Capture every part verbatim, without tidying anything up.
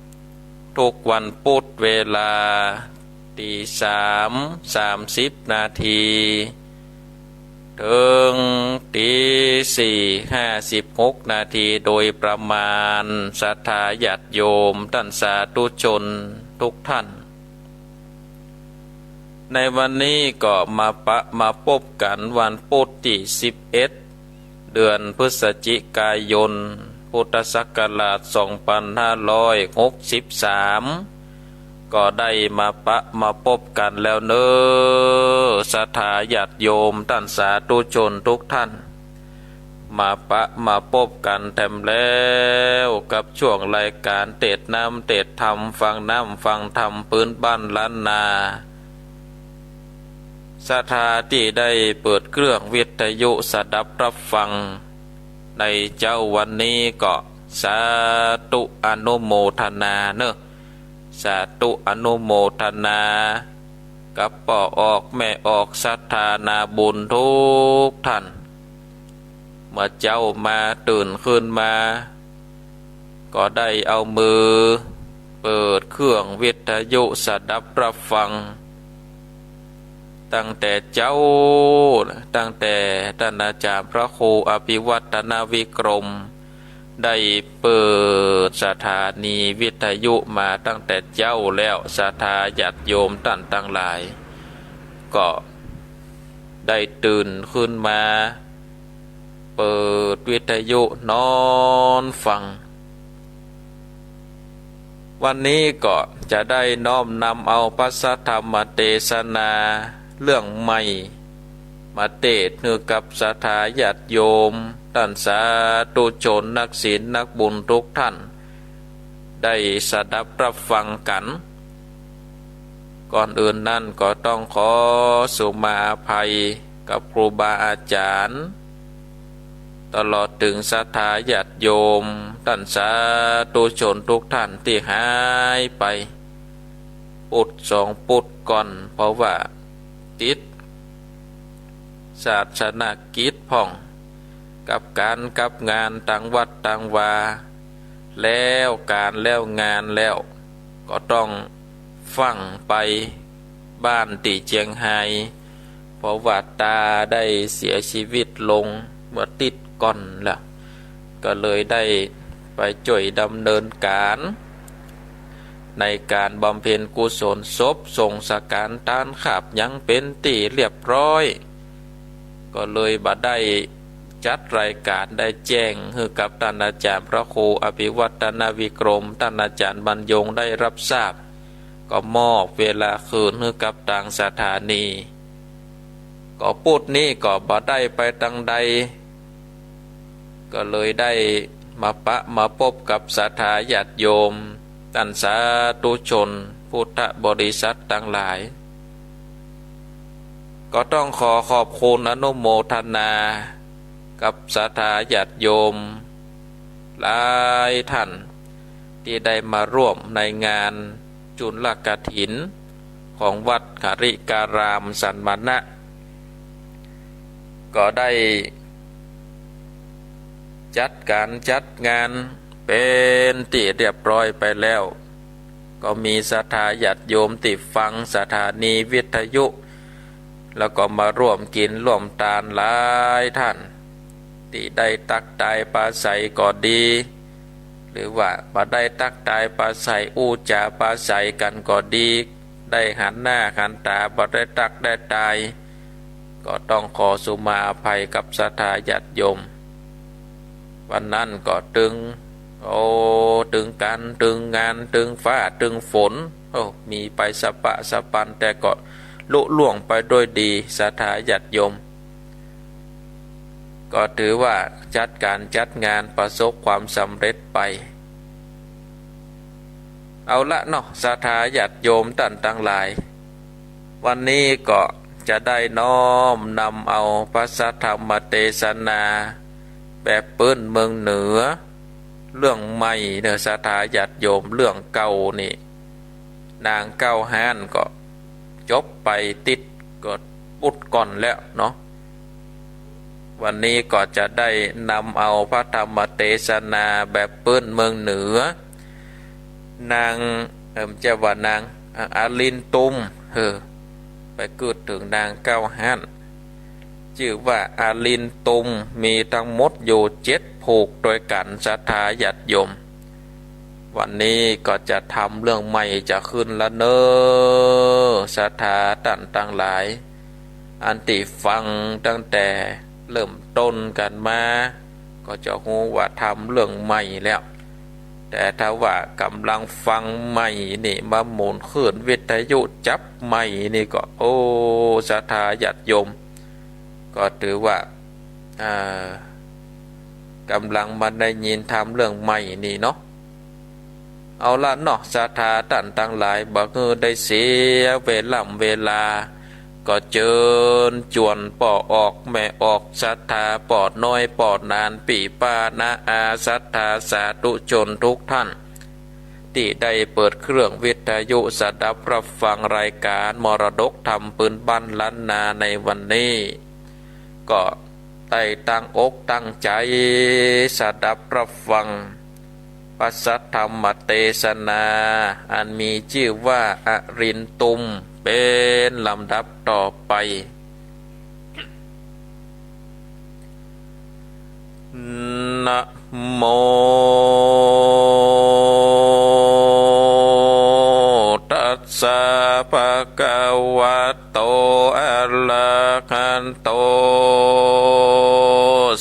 ำ ทุกวันปุธเวลาตีสาม สามสิบนาที เถิงตีสี่ ห้าสิบหกนาทีโดยประมาณ ศรัทธาญาติโยมต้านสาธุชนทุกท่าน ในวันนี้ก็มาปะมาปบกั๋นวันปุธตี้สิบเอ็ด เดือนพฤศจิกายน พุทธศักราชสองพันห้าร้อยหกสิบสาม ก็ได้มาปะมาปบกั๋นแล้วเน่อ ศรัทธาญาติโยมต้านสาธุชนทุกท่าน มาปะมาปบกั๋นแถมแล้วกับช่วงรายก๋านเตสน์น้ำเตสน์ธรรม ฟังน้ำฟังธรรมปื๊นบ้านล้านนา ศรัทธาตี้ได้เปิดเครื่องวิทยุสดับรับฟังในเจ๊าวันนี้ก็สาธุอนุโมทนาเน่อ สาธุอนุโมทนากับป้อออกแม่ออกศรัทธานาบุญทุกท่าน เมื่อเจ๊ามาตื่นขึ้นมา ก็ได้เอามือเปิดเครื่องวิทยุสดับรับฟัง ตั้งแต่เจ๊า ตั้งแต่ต้านอาจ๋ารย์พระครูอภิวัฒนวิกรม ได้เปิดสถานีวิทยุมาตั้งแต่เจ๊าแล้ว ศรัทธาญาติโยมต้านตังหลาย ก็ได้ตื่นขึ้นมา เปิดวิทยุนอนฟัง วันนี้ก็จะได้น้อมนำเอาพระสัทธรรมเตสนาเรื่องใหม่ มาเตสน์หื้อกับศรัทธาญาติโยมต้านสาธุชนนักศีลนักบุญทุกท่าน ได้สดับรับฟังกั๋น ก่อนอื่นนั้นก็ต้องขอสุมาอภัยกับครูบาอาจ๋ารย์ ตลอดเถิงศรัทธาญาติโยมต้านสาธุชนทุกท่านตี้หายไป ปุธสองปุธก่อน เพราะว่าติดศาสนกิจพ่อง กับก๋านกับงานตางวัดตางวา แล้วก๋านแล้วงานแล้ว ก็ต้องฟั่งไปบ้านตี้เจียงฮาย เพราะว่าตาได้เสียชีวิตลงเมื่อติ๊ดก่อนแล้ว ก็เลยได้ไปจ้วยดำเนินก๋าน ในก๋านบำเพ็ญกุศลศพ ส่งสังฆทานคาบหยังเป๋นตี้เรียบร้อย ก็เลยบ่ได้จัดรายก๋านได้แจ้งหื้อกับต้านอาจ๋ารย์พระครูอภิวัฒนวิกรม ต้านอาจ๋ารย์บรรยงได้รับทราบ ก็มอบเวลาคืนหื้อกับตางสถานี ก็ปุธนี้ก็บ่ได้ไปตางใด ก็เลยได้มาปะมาปบกับศรัทธาญาติโยมต้านสาธุชนพุทธบริษัทตังหลาย ก็ต้องขอขอบคุณอนุโมทนากับศรัทธาญาติโยมหลายท่าน ตี้ได้มาร่วมในงานจุลกฐินของวัดหริการามสันมณะ ก็ได้จัดก๋านจัดงานเป๋นตี้เรียบร้อยไปแล้ว ก็มีศรัทธาญาติโยมตี้ฟังสถานีวิทยุ แล้วก็มาร่วมกิ๋นร่วมตานหลายท่าน ตี้ได้ตั๊กตายปราศรัยก็ดี หรือว่าบ่ได้ตั๊กตายปราศรัย อู้จ๋าปราศรัยกั๋นก็ดี ได้หันหน้าหันต๋า บ่ได้ตั๊กได้ตาย ก็ต้องขอสุมาอภัยกับศรัทธาญาติโยม วันนั้นก็ตึง โอ้ ตึงก๋าน ตึงงาน ตึงฟ้า ตึงฝน โอ้ มีไปสะปะสะปัน แต่ก็ลุล่วงไปด้วยดี ศรัทธาญาติโยม ก็ถือว่าจัดก๋านจัดงานประสบความสำเร็จไป เอาละเนาะ ศรัทธาญาติโยมต้านตังหลาย วันนี้ก็จะได้น้อมนำเอาพระสัทธรรมเตสนาแบบปื๊นเมืองเหนือ เรื่องใหม่เน่อ ศรัทธาญาติโยม เรื่องเก่านี่ นางเก๊าฮ้านก็จบไปติ๊ดก็ปุธก่อนแล้วเนาะ วันนี้ก็จะได้นำเอาพระธรรมเตสนาแบบปื๊นเมืองเหนือ นาง เอ่อ บ่ใจ้ว่านาง อ่า อลินตุม เออ ไปกึ๊ดเถิงนางเก๊าหั้น จื้อว่าอลินตุม มีตังหมดอยู่เจ็ดผูกตวยกั๋น ศรัทธาญาติโยม วันนี้ก็จะทำเรื่องใหม่จะขึ้นละเน่อ ศรัทธาต้านตังหลาย อันตี้ฟังตั้งแต่เริ่มต้นกั๋นมา ก็จะฮู้ว่าทำเรื่องใหม่แล้ว แต่ถ้าว่ากำลังฟังใหม่นี่ มาหมุนคลื่นวิทยุจับใหม่นี่ก็ โอ้ ศรัทธาญาติโยม ก็ถือว่า อ่า กำลังมาได้ยินทำเรื่องใหม่นี่เนาะ เอาละเนาะ ศรัทธาต้านตังหลาย บ่หื้อได้เสียเวล่ำเวลา ก็เจิญจวนป้อออกแม่ออก ศรัทธาป้อน้อยป้อหนาน ปี้ป้าน้าอา ศรัทธาสาธุชนทุกท่าน ตี้ได้เปิดเครื่องวิทยุสดับฮับฟังรายก๋านมรดกธรรมปื้นบ้านล้านนาในวันนี้ ก็ได้ตั้งอกตั้งใจ๋สดับฮับฟังพระสัทธรรมเตสนา อันมีจื้อว่าอลินตุม เป๋นลำดับต่อไป นะโม ตัสสะ ภะคะวะโต อะระหะโต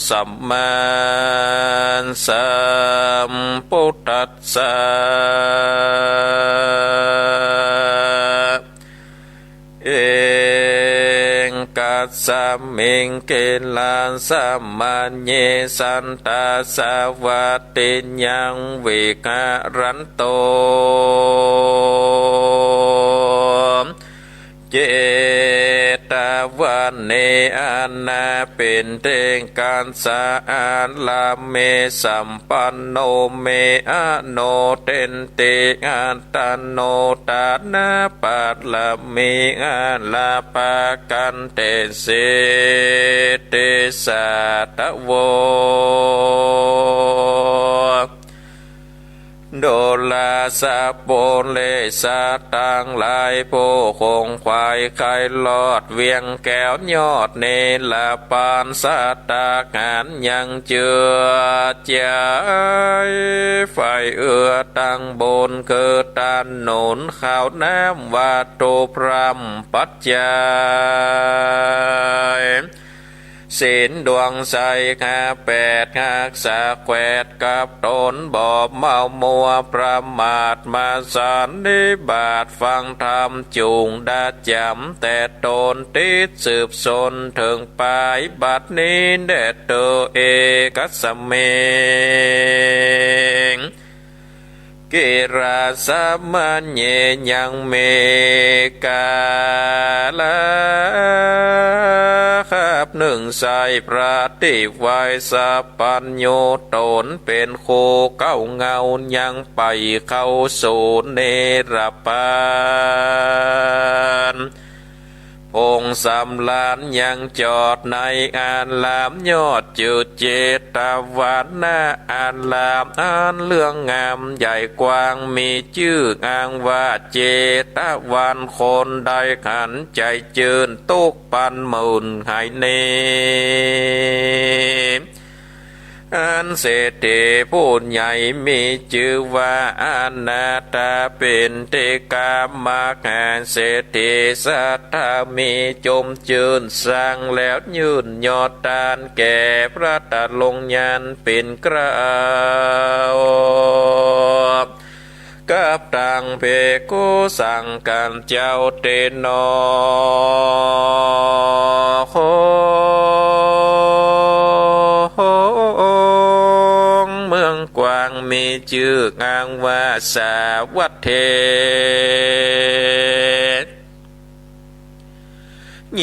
สัมมาสัมพุทธัสสะ เอกัสสะมิง กิลาสะมะเย สันตาสะวัตติยัง วิหะรันโต เจตวะเน อะนะ ปิณฑิกัสสะ อารามเม สัมปันโน เม อโน เตนติ อัตตโน ตานะ ปะระมี อาราปะกันติ สิทธิสาทะโว ดูราสะปุริสะตังหลาย ผู้ขงขวายใค่ลอดเวียงแก้วยอดเนรปาน สัตตาหารยังเจือใจ๋ ใฝ่เอื้อตังบุญ คือถนนข้าวน้ำวัตถุพร่ำปัจจัย ศีลดวงใสห้าแปด ฮักษาแขวดกับต๋น บ่เมามัวประมาท มาสันนิบาตฟังธรรม จุ่งดาจ๋ำแต่ต๋น ติดสืบสนเถิงปาย บัดนี้แด่เตอ เอกัสสะมิง กิลาสะมะเย ยังมีกาละคาบนึ่ง ใส่พระตี้ไหว้สัพพัญญู ต๋นเป๋นครูเก๊าเงา ยังไปเข้าสู่เนรปาน ผงสำราญยังจอดในอารามยอดจืด เจตวันนะอาราม อันเรื่องงามใหญ่กว้าง มีจื้ออ้างว่าเจตวัน คนใดหันใจ๋จื้น ตุ๊กข์ปันหมื่นหายเน อันเศรษฐีผู้ใหญ่มีจื้อว่าอนาถปิณฑิกะ มหาเศรษฐีสัตถามีจมจื้น สร้างแล้วยื่นยอดตานแก่พระตะลงยานเป๋นเกล้า กับตังภิกขุสังฆเจ้าเตโน เมืองกว้างมีจื้ออ้างว่าสาวัตถี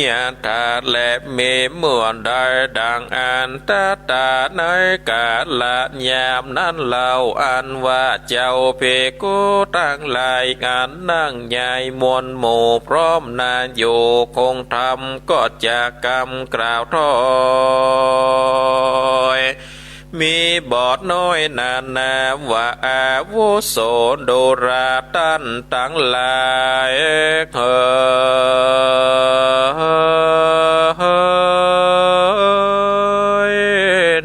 ยะถา และมีเมื่อใดดังอันตถาในกาละยามนั้นเล่า อันว่าเจ้าภิกขุตังหลายอันนั่งใหญ่มวลหมู่พร้อมหน้าอยู่ คงธรรมก็จะกำกล่าวถ้อย มีบ่น้อยนานาว่าอาวุโส ดูราต้านตังหลาย เฮ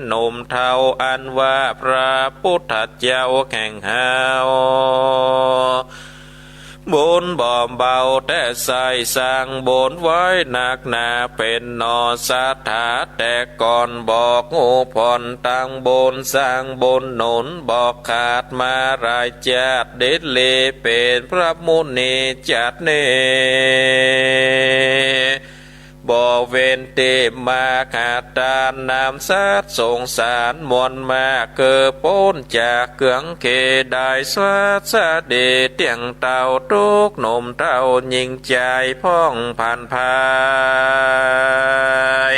หนุ่มเฒ่าอันว่าพระปุทธเจ้าแห่งเฮา บุญบ่เบาแต๊ ใส่สร้างบุญไว้นักหนา เป๋นหน่อศรัทธาแต่ก่อน บอกฮู้ผลตังบุญ สร้างบุญหนุนบ่ขาดมาหลายจาติ ดิษลีเป๋นพระมุนีจาตินี้ บ่เว้นตี้มาหาตานนำสัตว์สงสารมวลมาก คือป๊นจากเกื้องเข ได้สวัสดีเตี้ยงเต้า ตุ๊กหนุ่มเฒ่าญิงจายพ่องผ่านภาย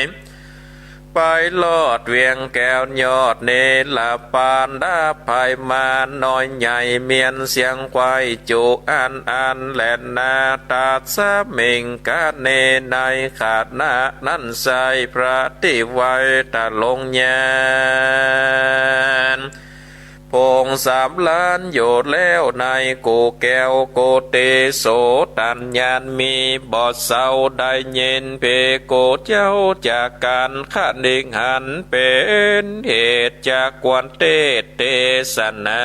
ไปลอดเวียงแก้วยอดเนรปาน ดับภัยมารน้อยใหญ่ เมียนเสียงไคว้จุอันอันแลนา ตัสมิงกะเน ในขณะนั้นไส้ พระตี้ไว้ตะลงญาณ พงสำราญอยู่แล้วในกู่แก้วโกเตโส ตัญญาณมีบ่เศร้า ได้ยินภิกขุเจ้าจากกัน คะนิหันเป๋นเหตุจักควรเตสน์เตสนา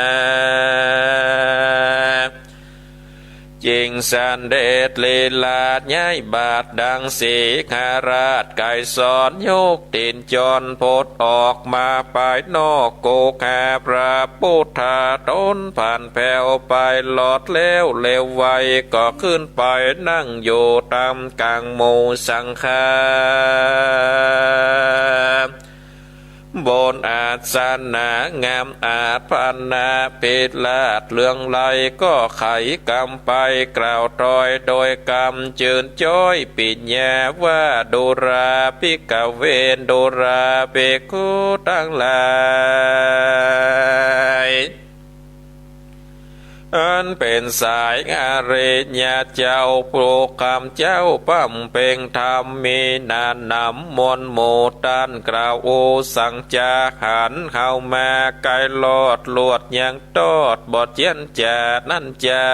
จึงสันเดชลีลาย้ายบาทดังสีหราช ไกรสรยกตี๋นจรพดออกมาปายนอก โกคาพระปุทธาต๋นผ่านแผ้วไปลอดแล้วเร็วไว ก็ขึ้นไปนั่งอยู่ต๋ามก๋างหมู่สังฆา บนอาสนะงามอาสนะ พิราชเรืองไลก็ไขกำไป กล่าวตอยโดยกำจืนจ้อยปิญญาว่า ดูราภิกขเว ดูราภิกขุตังหลาย อันเป๋นสายอริยะเจ้า ผู้ข้าพเจ้าบำเพ็งธรรมมีหนาหนำมวลหมู่ต้าน กล่าวอุสังจาหันเฮามาไกลลอดลวดยังตอดบ่เจียนจ๋านั้นจา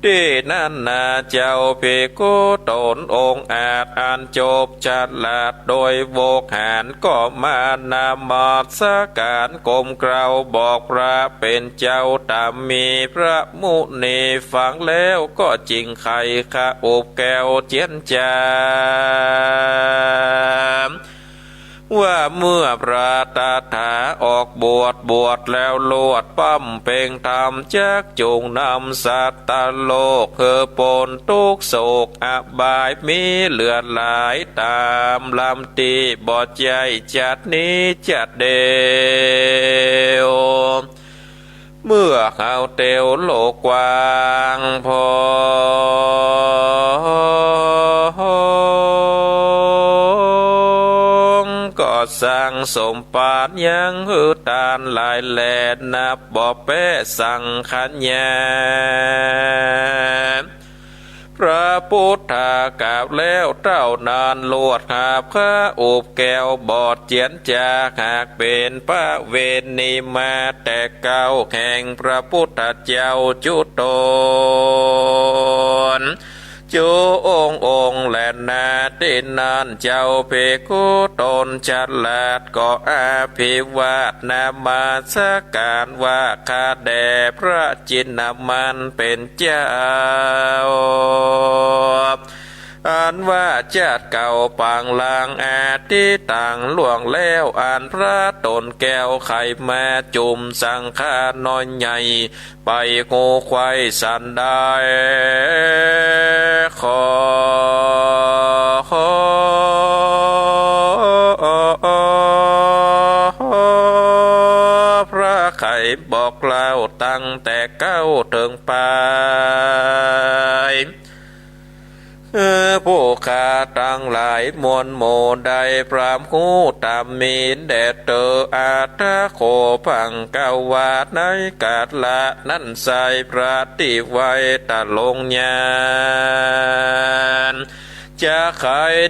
ตี้นั้นนาเจ้าภิกขุต๋นองอาจอันจบฉลาดโดยโวหาร ก็มานมัสก๋านก้มเกล้าบอกพระเป๋นเจ้าต๋ามมี พระมุนีฟังแล้วก็จึงไขขะอุบแก้วเจียนจ๋า ว่าเมื่อพระตถาออกบวช บวชแล้วลวดบำเพ็งธรรม จักจุงนำสัตว์โลกหื้อป๊นทุกข์โศกอบาย มีเหลือหลายต๋ามลำตี้ บ่ใจ้จัดนี้จัดเดียว เมื่อเฮาเตียวโลกกว้างพอง ก็สร้างสมปานยังหื้อตานหลายแล นับบ่แป๊สังขญา พระปุทธากล่าวแล้วเต้านั้น ลวดหาบขะอุบแก้วบอดเจียนจ๋า หากเป๋นประเวณีมาแต่เก๊า แห่งพระปุทธเจ้าจุ๊ต๋น จุ๊องค์องค์แลนา ตี้นั้นเจ้าภิกขุต๋นฉลาดก็อภิวาทนมัสก๋านว่า ข้าแด่พระจินนามานเป๋นเจ้า อันว่าจัดเก่าปางลางอดีตตังล่วงแล้ว อันพระต๋นแก้วไขมาจุมสังฆาน้อยใหญ่ ไปฮู้ไขว้สันได้ ขอ ขอ พระไขบอกเล่าตั้งแต่เก๊าเถิงปาย เออ ผู้ข้าตังหลายมวลหมู่ได้พร่ำฮู้ต๋ามมีแด่เตอ อัตถะโข ภังกวา ในกาละนั้นไส้ พระตี้ไว้ตะลงญาณ จะไข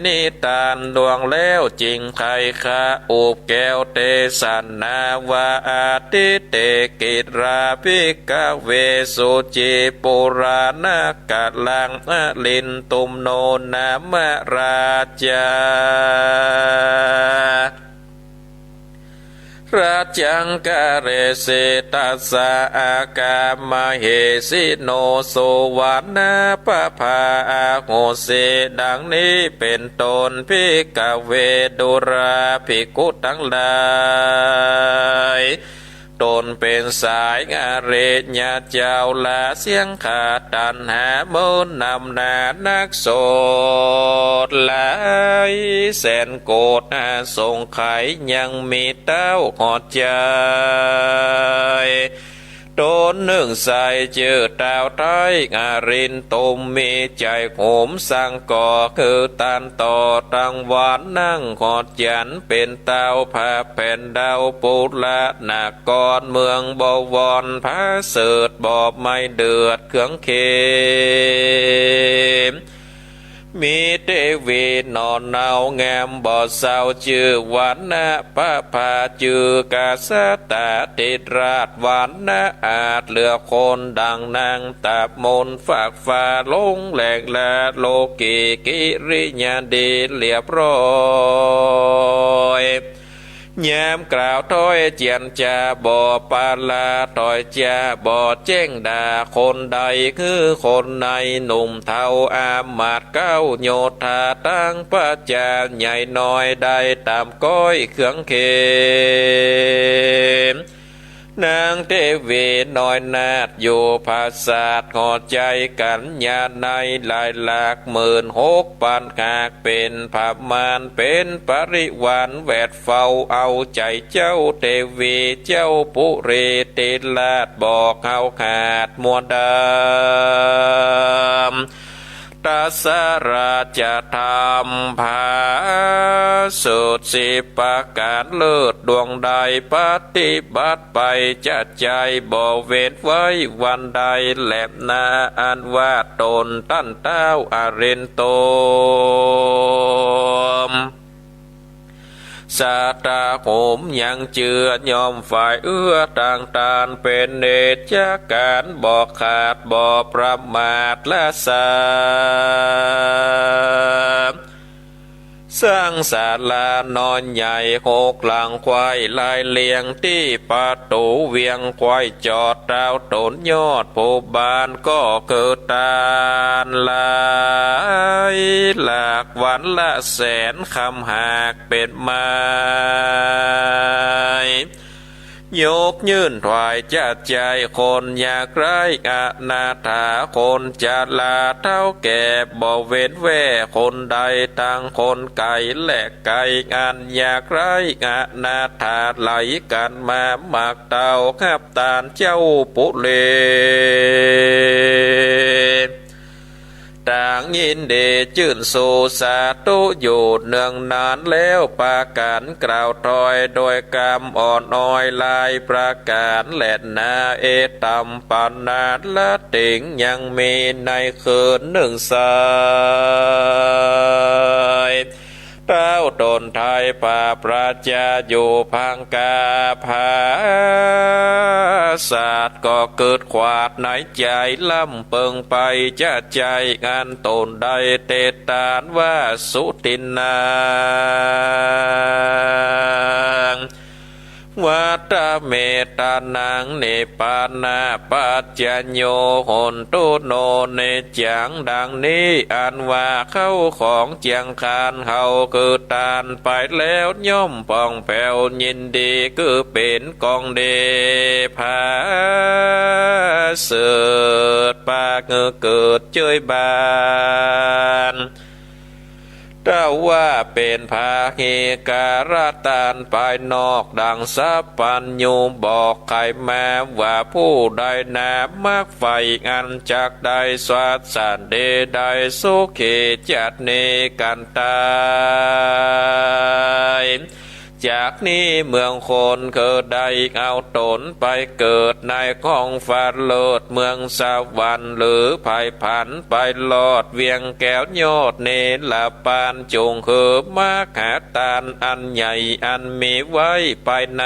นิทานล่วงแล้วจริงไขคะ อุบแก้วเตสนาว่า อทิเตกิรา ภิกขเว สุจิปุราณะกะลัง อรินตุมโน นามะ ราชา ราชังกะเรสิ ตัสสะ อากา มะเหสิโน สุวรรณปภา อาหุสิ ดังนี้เป๋นต้น ภิกขเว ดูรา ภิกขุตังหลาย ตนเป๋นสายอริยะเจ้า ละเสี้ยงขาดตัณหา เมินนำหน้านักโสดหลายแสนโกฏ อาสงไขยยังมีเต้าหอดใจ๋ ตนนึ่งใส่จื้อเต้าไท้อรินตุม มีใจ๋หุมสังก่อ คือต้านต่อตังวรรค์ นั่งหอดหยันเป๋นเต้า ผ้าแผ่นเดาปุระนคร เมืองบวร ผาเสริฐบ่ไม่เดือดเคืองเขม มีเตวีหน่อเนา งามบ่เศร้า จื้อวรรณปภา จื้อกษัตริย์ราช วรรณอาจเหลือคน ดังนางตาบมน ฟากฟ้าลงแหลงละ โลกิกิริยาดีเรียบร้อย ยามกล่าวถ้อยเจียรจาบ่ปราศ ถ้อยจาบ่แจ้งด่าคนใด คือคนในหนุ่มเฒ่า อามาตย์เก๊า โยธาตังประจา ใหญ่น้อยได้ต๋ามก้อยเคืองเขม นางเตวีน้อยนาฏอยู่ผาสาท หอดใจ๋กั๋นยาในหลายหลัก หมื่นหกปันหาก เป๋นพม่านเป๋นปริวาร แวดเฝ้าเอาใจ๋เจ้า เตวีเจ้าปุรีติราช บ่เฮาขาดมัวดำ ตัสสะราชธรรมผาสุทธิ์สิบประก๋าน เลิศดวงใดปฏิบัติไป จะใจ้บ่เว้นไว้วันใดแลนา อันว่าตนต้านเต้าอรินตุม สัตตาหุมยังเจื้อ ย่อมฝ่ายเอื้อตางตาน เป๋นเหตุจากก๋านบ่ขาดบ่ประมาท ละสา สร้างศาลาน้อยใหญ่หกหลัง ไขว้ลายเรียงตี้ประตู๋เวียง ไขว้จอดเต้าต๋นยอดภูบาน ก็คือต้านหลายหลัก วันละแสนคำหากเป๋นไม้ ยกยื่นถวายจะใจ้คนยากไร้อนาถา คนจราเฒ่าแก่บ่เว้นแว่ คนใดตังคนไก๋และไก๋ อันยากไร้อนาถา ไหลกั๋นมามักเต้าฮับตานเจ้าปุรี ต่างยินดีจื้นชูสาธุอยู่เนืองนานแล้ว ปากั๋นกล่าวถ้อยโดยกำอ่อนอ้อยหลายประก๋านแลนา เอตัมปะนาละติง ยังมีในคืนนึ่งไส้ เต้าต๋นไท้ปาประจาอยู่พังกาผาสาท ก็กึ๊ดขวาดในใจ๋ ลำเปิงไปจะใจ้อันต๋นได้เตตานว่า สุตินนัง วัตตะเม ตะนัง นิพพานะปัจจโย โหนตุ โน นิจจัง ดังนี้ อันว่าเข้าของเจียงคานเฮาคือต้านไปแล้ว ย่อมผ่องแผ้วยินดี คือเป๋นของดีผาเสริฐ ปาหื้อเกิดเจยบาน เต้าว่าเป๋นพาหิกาละต้านภายนอก ดังสัพพัญญูบอกไขมาว่า ผู้ใดนามักใฝ่อันจักได้สัตว์สันติ ได้สุขีจัตติ หนีกั๋นต๋าย จากนี้เมืองคนคือได้เอาต๋นไปเกิดในก้องฟ้าเลิศเมืองสวรรค์ หรือใผผันไปรอดเวียงแก้วยอดเนรปาน จงหื้อมหาตานอันใหญ่อันมีไว้ไปใน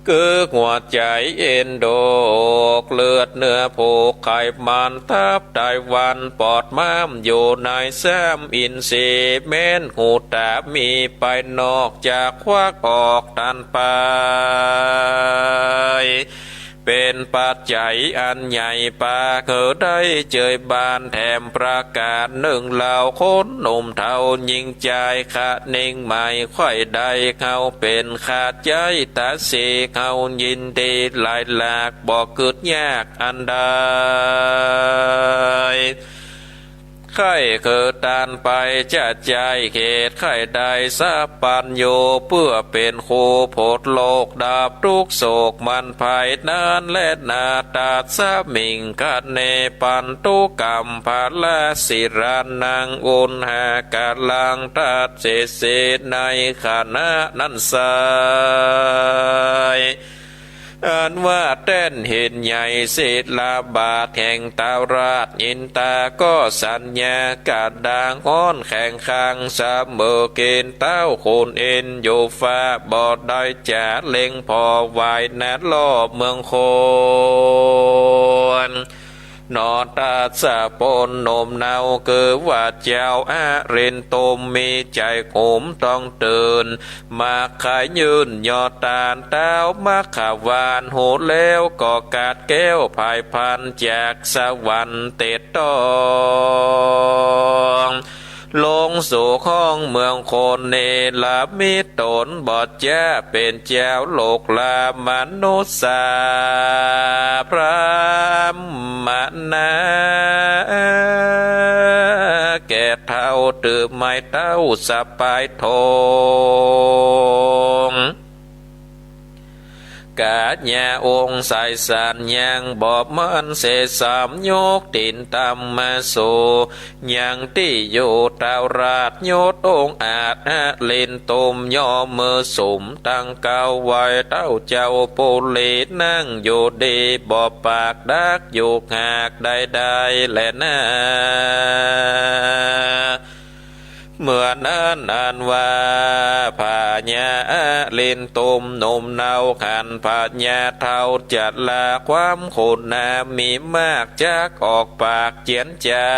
คือหัวใจ๋เอ็นโดก เลือดเนื้อผูกไขมันตับไตวันปอดม้ามอยู่ในซ้ำอินทรีย์ แม้นหูต๋ามีไปนอกจากควักออกตันไป เป๋นปัจจัยอันใหญ่ปาหื้อได้เจยบานแถมประก๋านนึ่ง เหล่าคนหนุ่มเฒ่าญิงจายคะเน่งใหม่ ใค่ได้เข้าเป๋นข้าใจ๊ต๋าสี เข้ายินดีหลายหลาก บ่กึ๊ดยากอันใด ใค่คือตานไปจะใจ๊เหตุ ใค่ได้สัพพัญญู เปื้อเป๋นครูผดโลก ดับตุ๊กข์โศกมันภัยนั้นแลนา ตัสมิงคะเน ปันธุกัมภะละสีรานัง อุณหากาลัง ทัสเสสี ในขณะนั้นไซร้ อันว่าแต้นหินใหญ่ศิลาบาทแห่งท้าวราชอินทา ก็สัญญากระด้างฮ้อนแข็งขัง เสมอเก๋ณฑ์เต๊าขุนอินทร์อยู่ฟ้า บ่ได้จ๋าเล็งผ่อไหวนาล่อเมืองคน หนอ ทัศพลหนุ่มเนา คือว่าเจ้าอรินทร์ตุม มีใจ๋ขุมต้องตื่น มักใค่ยื่นยอดตาน เต๊ามัคควานฮู้แล้ว ก็กัดแก้วไพร่พันจากสวรรค์เตดต้อง ลงสู่ห้องเมืองคน เนรมิตต๋นบอดจ๊าเป๋นเจ้าโลกลามนุสสา พรามณะ แก่เฒ่า ตื้อไม้เต๊าสะปายธง กาญาองค์สายสานยังบ่หมั้นเสสาม ยกตี๋นต่ำมาสู่ยังตี้อยู่ ท้าวราชยศองอาจอรินทร์ตุม ย่อมือสุมตังเกล้าไหว้เต้าเจ้าปุรี นั่งอยู่ดีบ่ปากดักยุกหากใดๆ แลนา เมื่อนั้นอันว่าพญาอรินทร์ตุมหนุ่มเนา หันพญาเฒ่าจัดลาความคุณนามีมาก จักออกปากเจียนจา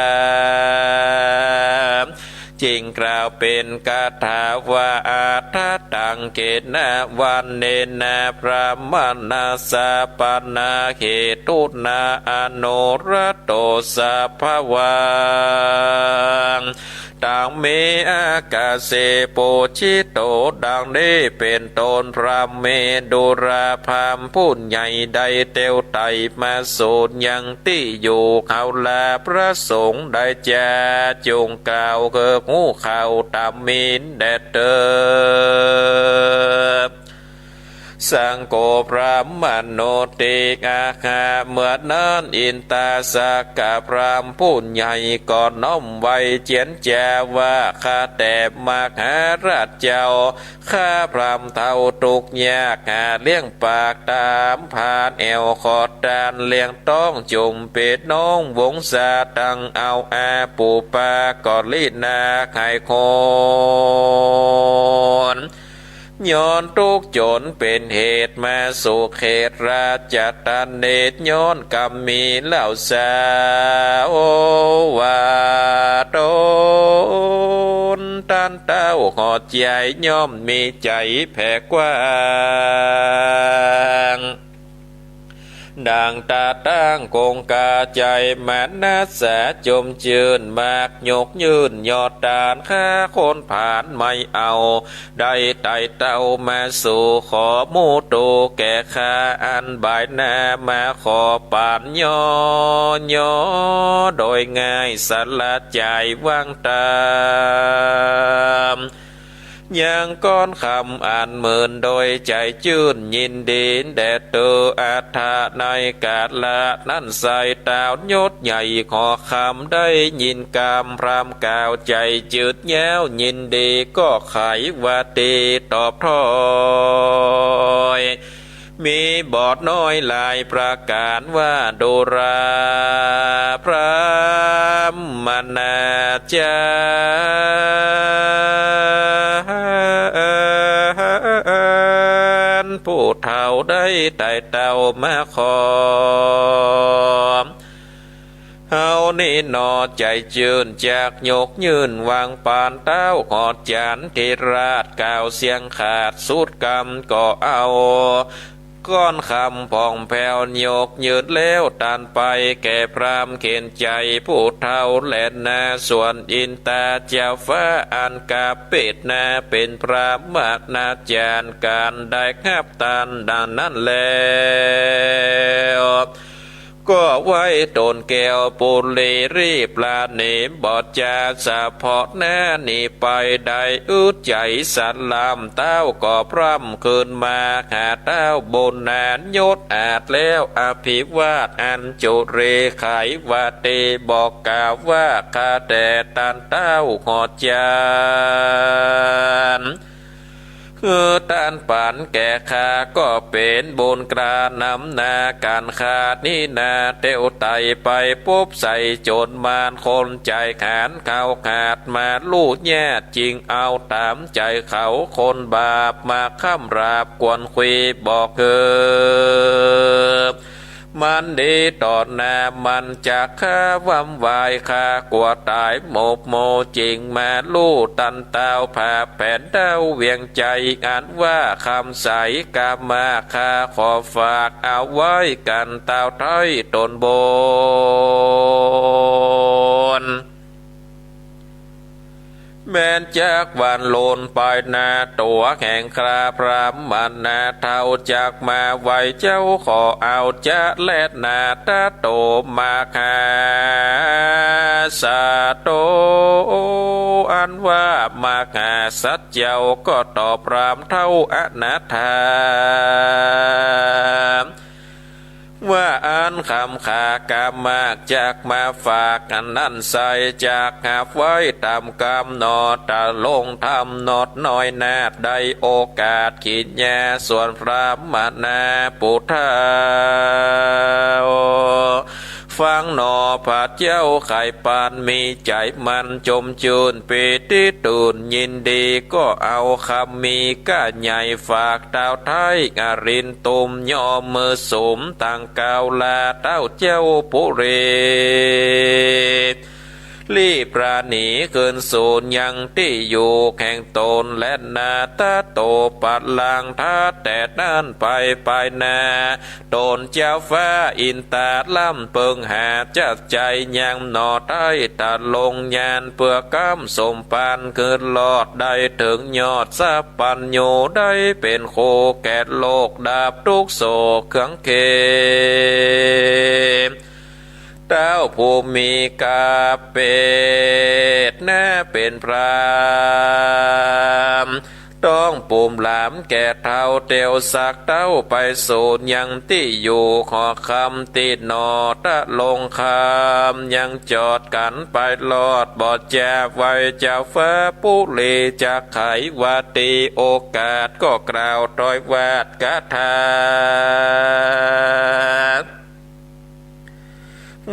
จึงกล่าวเป๋นคาถาว่า อัฏฐตัง เขนะ วันเนนะ พรามณาสสะ ปะนะ เหตุนา อนุรัตโต สัพพะวัง ตัง เม อากาเส ปูจิโต ดังนี้เป๋นต้น พรหมเมรุรา พราหมณ์ผู้ใหญ่ได้เตียวไต่มาสู่ยังตี้อยู่เขา ลาพระสงฆ์ได้จา จงกล่าวหื้อฮู้เข้าตามมีนแด่เตอ สังโฆ พราหมโณ ติอาหะ เมื่อนั้นอินทาสกะพราหมณ์ผู้ใหญ่ก็น้อมไหว้เจียนจาว่า ข้าแต่มหาราชเจ้า ข้าพราหมณ์เฒ่าตุ๊กข์ยาก หาเลี้ยงปากต๋ามผานแอ่ว ขอทานเลี้ยงต๊องจุ่มปี้น้องวงศา ตังเอาอาปุปปากริณาไขคน ย้อนตุ๊กข์จ๋นเป๋นเหตุมาสู่เขตราชตะเนตร ย้อนกำมีเหล่าสาวว่า ต๋นต้านเต้าหอดใจ๋ ย่อมมีใจ๋แผ่กว้าง ดังตาตั้งคงคา ใจ๋มนัสสาจมจื้น มักยกยื่นยอดตาน ข้าคนผานไม่เอา ได้ไต่เต้ามาสู่ ขอมุตูแก่ข้า อันบ่ายหน้ามาขอปั๋นย้อ ย้อโดยง่าย สละใจ๋วางต๋าม ยังก้อนคำอันเมินโดยใจ๋จื้นยินดีแด่เตอ อัฏฐะ ในกาละนั้นไส้ ต้าวยศใหญ่ขอคำได้ยินกำพราหมณ์กล่าวใจ๋จืดยาวยินดีก็ไขว่าดีตอบถ้อย มีบทน้อยหลายประก๋านว่า ดูราพราหมณาจ๋ารย์ ผู้เฒ่าได้ไต่เต้ามาขอ เฮานี้หนอใจ๋จื้นจักยกยื่นวางปานเต้าขอดจันทร์ เถระกล่าวเสียงขาดสุดกำก็เอา ก้อนคำผ่องแผ้วยกยื่นแล้ว ต้านไปแก่พราหมณ์เข็ญใจ๋ผู้เฒ่าแลนา ส่วนอินตาเจ้าฟ้าอันกาเปตนา เป๋นพราหมณาจ๋ารย์ ก๋านได้ฮับต้านดังนั้นแล้ว ก็ไหว้ต๋นแก้วปุเรรีบประณีตบ่จา สะเพาะหน้านี้ไปได้อึดใจ๋สะลาม เต้าก็พร่ำคืนมาหาเต้าบุญนาน ยศอาจแล้วอภิวาทอัญจุลี ไขว่าดีบอกกล่าวว่า ข้าแต่ต้านเต้าขอดจันทร์ คือต้านปั๋นแก่ข้าก็เป๋นบุญกล้านำนา ก๋านข้านี้นาเตียวไต่ไปปบใส่โจรมารคนใจ๋ขาน เขาขาดมาลู่ญาติ จึงเอาต๋ามใจ๋เขาคนบาป มาคร่ำราบกวนคุยบอกหื้อ มันดีต่อหน้ามันจักข้า หว่ำไหวข้ากลัวต๋ายหมกหมู่ จึงมาลู่ต้านเต้าผาแผนเต้าเวียงใจ๋ อันว่าคำใสกามา ข้าขอฝากเอาไว้ก๋านเต้าไท้ต๋นบุญ แม้นจักวันลุนไปหน้าตั๋วแห่งคราพราหมณาเฒ่า จักมาไหว้เจ้าขอเอาจะแลนาตะโตมหาสัตโต อันว่ามหาสัตว์เจ้าก็ตอบพราหมณ์เฒ่าอนาถา ว่าอันคำขากามากจักมาฝากอันนั้นไส้ จักฮับไว้ต๋ามกำหนอ ตะลงธรรมนอดน้อยนาฏ ได้โอกาสขีดยา ส่วนพราหมณาปุเฒ่า ฟังหนอพระเจ้าไขปานมีใจ๋มันจมจื้นปีติตื่นยินดี ก็เอาคำมีก้าใหญ่ฝากเต้าไท้อรินตุม ย่อมือสุมตังเกล้าลาเต้าเจ้าปุเร รีบประณีตคืนสูนยังตี้อยู่แห่งต๋น แลนาตะโตปัลลังก์ ถ้าแต่นั้นไปไปนา ต๋นเจ้าฟ้าอินตาล่ำเปิงหาจัดใจ๋ยังหนอไท้ตะลงยาน เปื้อก้ำสมภารคืนรอดได้เถิงยอดสัพพัญญู ได้เป๋นคู่แก่โลกดับตุ๊กข์โศกเคืองเข็ญ เต้าผู้มีกาเปตนาเป๋นพราหมณ์ ต้องปูมหลามแก่เฒ่าเตียวสักเต้าไปสูนยังตี้อยู่ขอคำตี้หนอตะลงคำ ยังจอดกั๋นไปรอดบ่จา ไหว้เจ้าฟ้าปุเรจักไขว่าดี โอกาสก็กล่าวถ้อยวาทกถา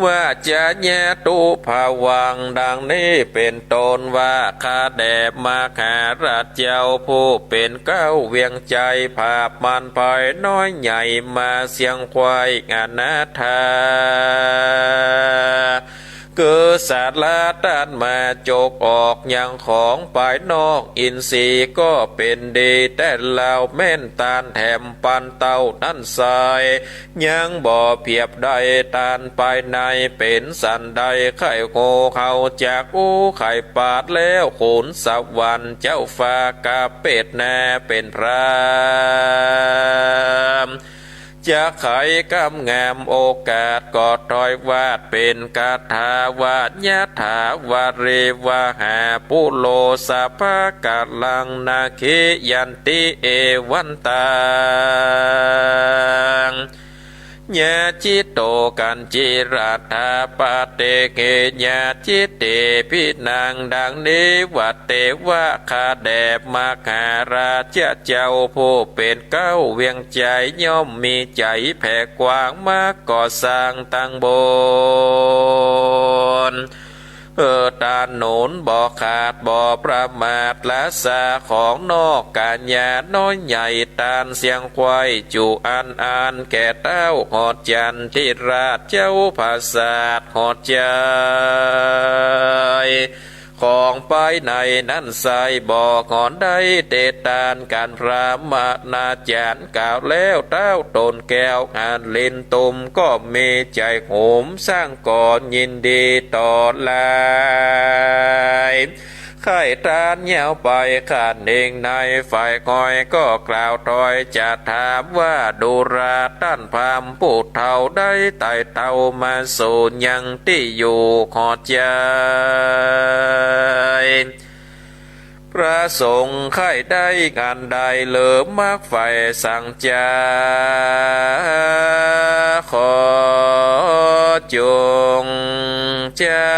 ว่าจะยะตุผวังค์ ดังนี้เป๋นต้นว่า ข้าแด่มหาราชเจ้าผู้เป๋นเกล้าเวียงใจ๋ ผาบมันภายน้อยใหญ่มาเสี้ยงไขว้อนาถา คือสาระต้านมาจกออกยังของภายนอก อินทรีย์ก็เป๋นดีแต่ลาวแม่น ต้านแถมปันเต้านั้นไส้ ยังบ่เปียบได้ต้านภายใน เป๋นสันใดใค่ฮู้ เฮาจักอู้ไขปาดแล้ว ขุนสวรรค์เจ้าฟ้ากาเปตนาเป๋นพราหมณ์ จะไขกำงามโอกาสก็ถวายวาดเป๋นคาถาว่า ยะถา วาริ วหา ปุโร สะภะกะลัง นาคขี ยันติ เอวันตัง ยะจิตโต กัญจิรัตถา ปะเตเก ยะจิตติ ภินัง ดังนี้ว่า เตวะ ข้าแด่มหาราชเจ้าผู้เป๋นเก๊าเวียงชัย ย่อมมีใจ๋แผ่กว้าง มากก่อสร้างตังบน เออ ถนนบ่ขาดบ่ประมาท ราชาของนอก ก๋ายาน้อยใหญ่ ตานเสียงควายจุอันอัน แก่เต้าหอดจันทิราช เจ้าผาสาทหอดใจ๋ ของภายในนั้นไส้บ่หอนได้ เตตานกันพราหมณาจ๋ารย์กล่าวแล้ว เต้าต๋นแก้วอลินตุม ก็มีใจ๋โหมสร้างก๋อนยินดีต่อหลาย ใค่ตานยาวไปข้าเน่งใน ฝ่ายคอยก็กล่าวถอยจะถามว่า ดูราต้านพราหมณ์ผู้เฒ่า ได้ไต่เต้ามาสู่ยังตี้อยู่หอดใจ๋ พระสงฆ์ใค่ได้อันใด หรือมรรคใฝ่สังจา ขอจงจา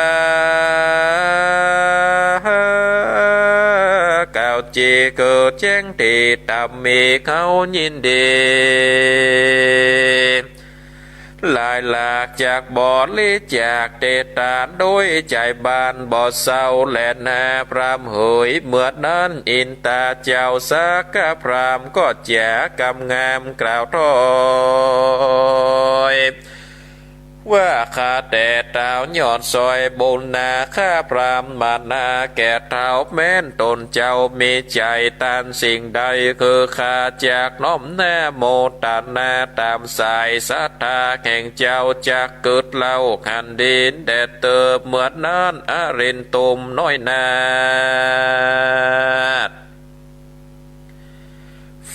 กล่าวจีคือแจ้งตี้ต๋ามมี เฮายินดี หลายหลากจากบริจาคเตตาน โดยใจ๋บานบ่เศร้าแลนา พราหมณ์เหย เมื่อนั้นอินทาเจ้าสักกะพราหมณ์ ก็จ๋ากำงามกล่าวถอย ว่า ข้าแต่เต้ายอดซอยบุญนา ข้าพราหมณาแก่เฒ่า แม้นต๋นเจ้ามีใจ๋ตานสิ่งใด คือข้าจักน้อมนาโมตนา ต๋ามสายศรัทธาแห่งเจ้า จักกึ๊ดเล่าขันดีแด่เติบ เมื่อนั้นอลินตุมน้อยนาถ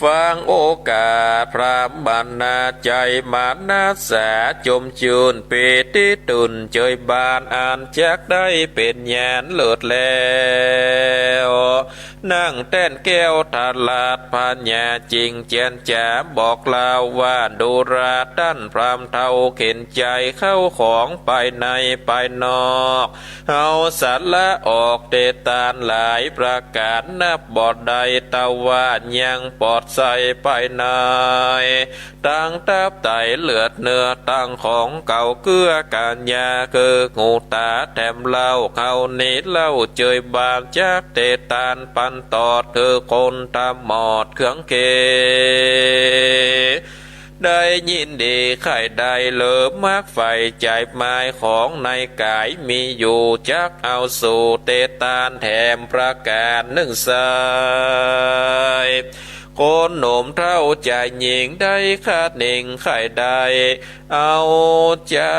ฟังโอกาสพราหมณาใจ๋มานัสสา จมจื้นปีติตื่นเจิยบาน อันจักได้เป๋นญาณเลิศแล้ว นั่งแต้นแก้วถลาดผญาจิ่งเจียรจ๋า บอกเล่าว่า ดูราต้านพราหมณ์เฒ่า เข็ญใจ๋เข้าของภายในภายนอก เฮาสละออกเตตานหลายประก๋าน นับบ่ได้ แต่ว่ายังปลอดใสภายใน ตังตับไตเลือดเนื้อ ตังของเก่าเกื้อก๋ายา คือหูต๋าแถมเล่า เฮานี้เล่าเจิยบาน จักเตตานปันตอด คือคนต๋าบอดเคืองเข ได้ยินดีใค่ได้ หรือมรรคใฝ่ใจ๋หมายของในก๋ายมีอยู่ จักเอาสู่เตตานแถมประก๋านนึ่งไส้ คนหนุ่มเฒ่าจายญิงได้คะเน่งใค่ได้ เอาใจ๋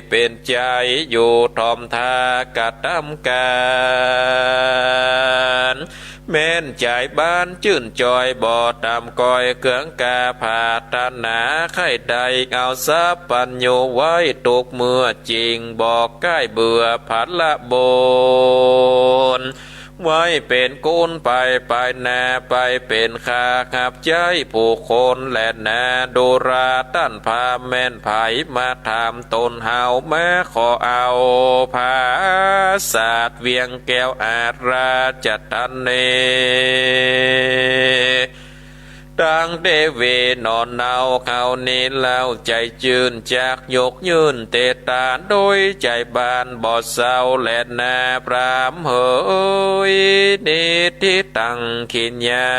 เป๋นใจ๋อยู่ถ่อมท่ากระตำก๋าน แม้นใจ๋บานจื้นจอยบ่ต่ำก้อย เกื้องกาผาถนาใค่ได้ เอาสัพพัญญูไว้ตุ๊กเมื่อจิ่ง บ่ใก้เบื่อผละบุญ ไว้เป๋นกุลไปไปนา ไปเป๋นค่าฮับใจ๊ผู้คนแลนา ดูราต้านพราหมณ์แม้นใผมาถามต๋น เฮามาขอเอาผาสาทเวียงแก้วอาราชธานี ตังเตวีหนอเนา เฮานี้เล่าใจ๋จื้น จักยกยื่นเตตานโดยใจ๋บานบ่เศร้าแลนา พราหมณ์เหย นิทธิตังขิญญา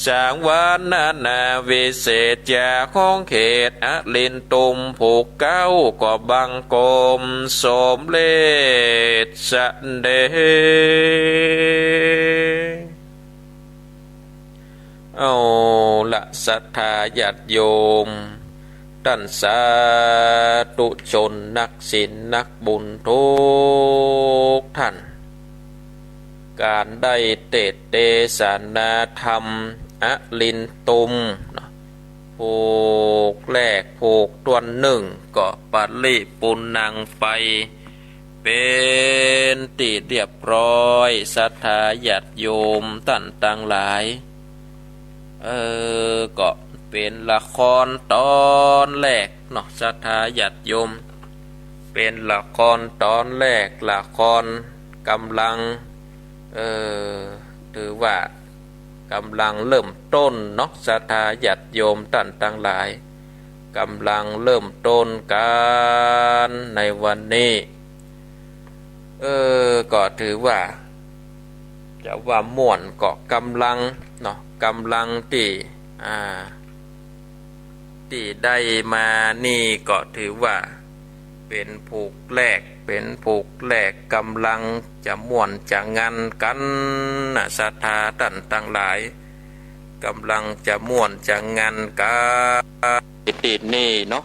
สังวรรณนาวิเศษจา ของเขตอลินตุม ผู้เก๊าก็บังคมสมเร็จเสด็จ เอาละศรัทธาญาติโยม ต้านสาธุชนนักศีลนักบุญทุกท่าน ก๋านได้เตสน์เตสนาธรรม อลินตุมเนาะ ผูกแรก ผูกต้วนนึ่ง ก็ปริปุณณังไป เป๋นตี้เรียบร้อย ศรัทธาญาติโยมต้านตังหลาย เออ ก็เป๋นละครต๋อนแรกเนาะ ศรัทธาญาติโยม เป๋นละครต๋อนแรก ละครก่ำลัง เออ ถือว่ากำลังเริ่มต้นเนาะ ศรัทธาญาติโยมต้านตังหลาย กำลังเริ่มต้นกั๋นในวันนี้ เออ ก็ถือว่า จะว่าม่วนก็กำลังเนาะ กำลังตี้ อ่า ตี้ได้มานี่ก็ถือว่าเป๋นผูกแรก เป๋นผูกแรก กำลังจะม่วนจะงันกั๋นนะ ศรัทธาต้านตังหลาย กำลังจะม่วนจะงันกั๋นตี้นี่เนาะ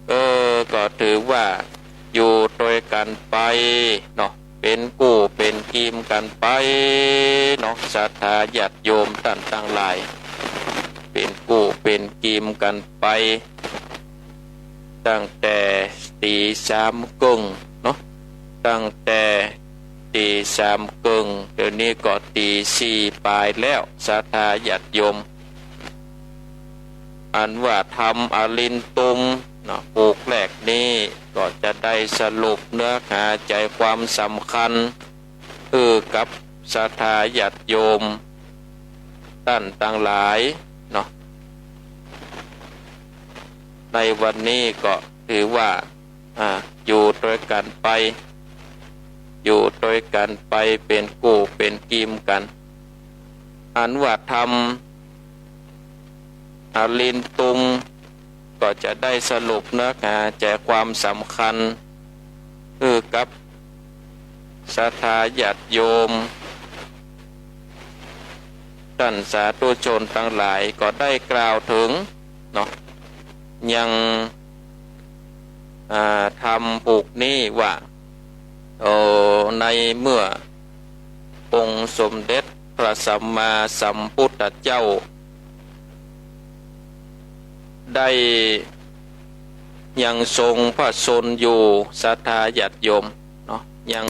เออ ก็ถือว่าอยู่ตวยกั๋นไปเนาะ เป๋นกู้เป๋นกีมกั๋นไปเนาะ ศรัทธาญาติโยมต้านตังหลาย เป๋นกู้เป๋นกีมกั๋นไป ตั้งแต่ตี๋สามเกิ่งเนาะ ตั้งแต่ตี๋สามเกิ่ง เดี๋ยวนี้ก็ตี๋สี่ป๋ายแล้ว ศรัทธาญาติโยม อันว่าธรรมอลินตุมเนาะ ผูกแรกนี้ก็จะได้สรุปเนื้อหาใจ๋ความสำคัญหื้อกับศรัทธาญาติโยมต้านตังหลายเนาะ ในวันนี้ก็ถือว่า อ่า อยู่ตวยกั๋นไป อยู่ตวยกั๋นไป เป๋นกู้เป๋นกีมกั๋น อันว่าธรรมอลินตุม ก็จะได้สรุปเนื้อหาใจ๋ความสำคัญหื้อกับศรัทธาญาติโยม ต้านสาธุชนตังหลาย ก็ได้กล่าวเถิงเนาะ ยัง อ่า ธรรมผูกนี้ว่า โอ้ ในเมื่อองค์สมเด็จพระสัมมาสัมพุทธเจ้า ได้ยังทรงพระชนม์อยู่ ศรัทธาญาติโยมเนาะ ยัง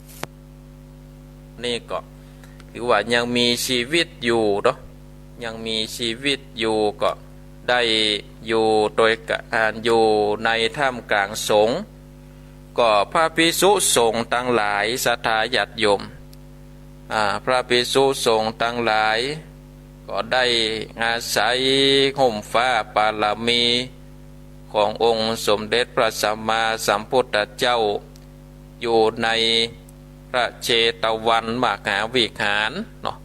นี่ก็ถือว่ายังมีชีวิตอยู่เนาะ ยังมีชีวิตอยู่ ก็ได้อยู่ตวยกั๋น อ่า อยู่ในท่ามกลางสงฆ์ ก็พระภิกษุสงฆ์ตังหลาย ศรัทธาญาติโยม อ่า พระภิกษุสงฆ์ตังหลาย ก็ได้อาศัยฮ่มฟ้าบารมีขององค์สมเด็จพระสัมมาสัมพุทธเจ้า อยู่ในพระเจตวันมหาวิหารเนาะ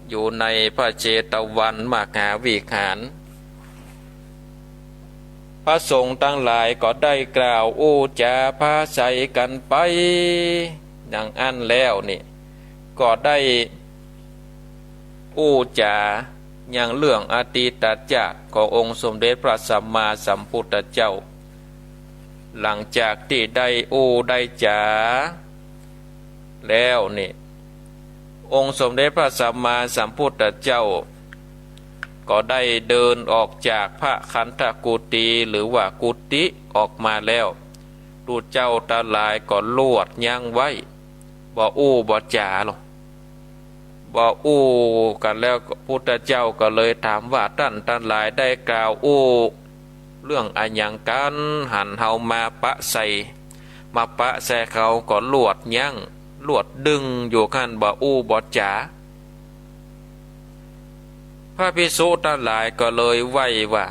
อยู่ในพระเจตวันมหาวิหาร พระสงฆ์ตังหลายก็ได้กล่าวอู้จ๋าผาใสกั๋นไป อย่างอั้นแล้วนี่ ก็ได้อู้จ๋ายังเรื่องอดีตชาติขององค์สมเด็จพระสัมมาสัมพุทธเจ้า หลังจากตี้ได้อู้ได้จ๋าแล้วนี่ องค์สมเด็จพระสัมมาสัมพุทธเจ้า ก็ได้เดินออกจากพระคันธกุฏี หรือว่ากุฏิออกมาแล้ว ตุ๊เจ้าตังหลายก็ลวดยั้งไว้ บ่อู้บ่จ๋าหรอก บ่อู้กั๋นแล้ว พุทธเจ้าก็เลยถามว่า ต้านตังหลายได้กล่าวอู้เรื่องอะหยังกั๋น หันเฮามาปะใส่ มาปะใส่เขา ก็ลวดยั้ง ลวดดึงอยู่หั้น บ่อู้บ่จ๋า พระภิกษุตังหลายก็เลยไหว้ว่า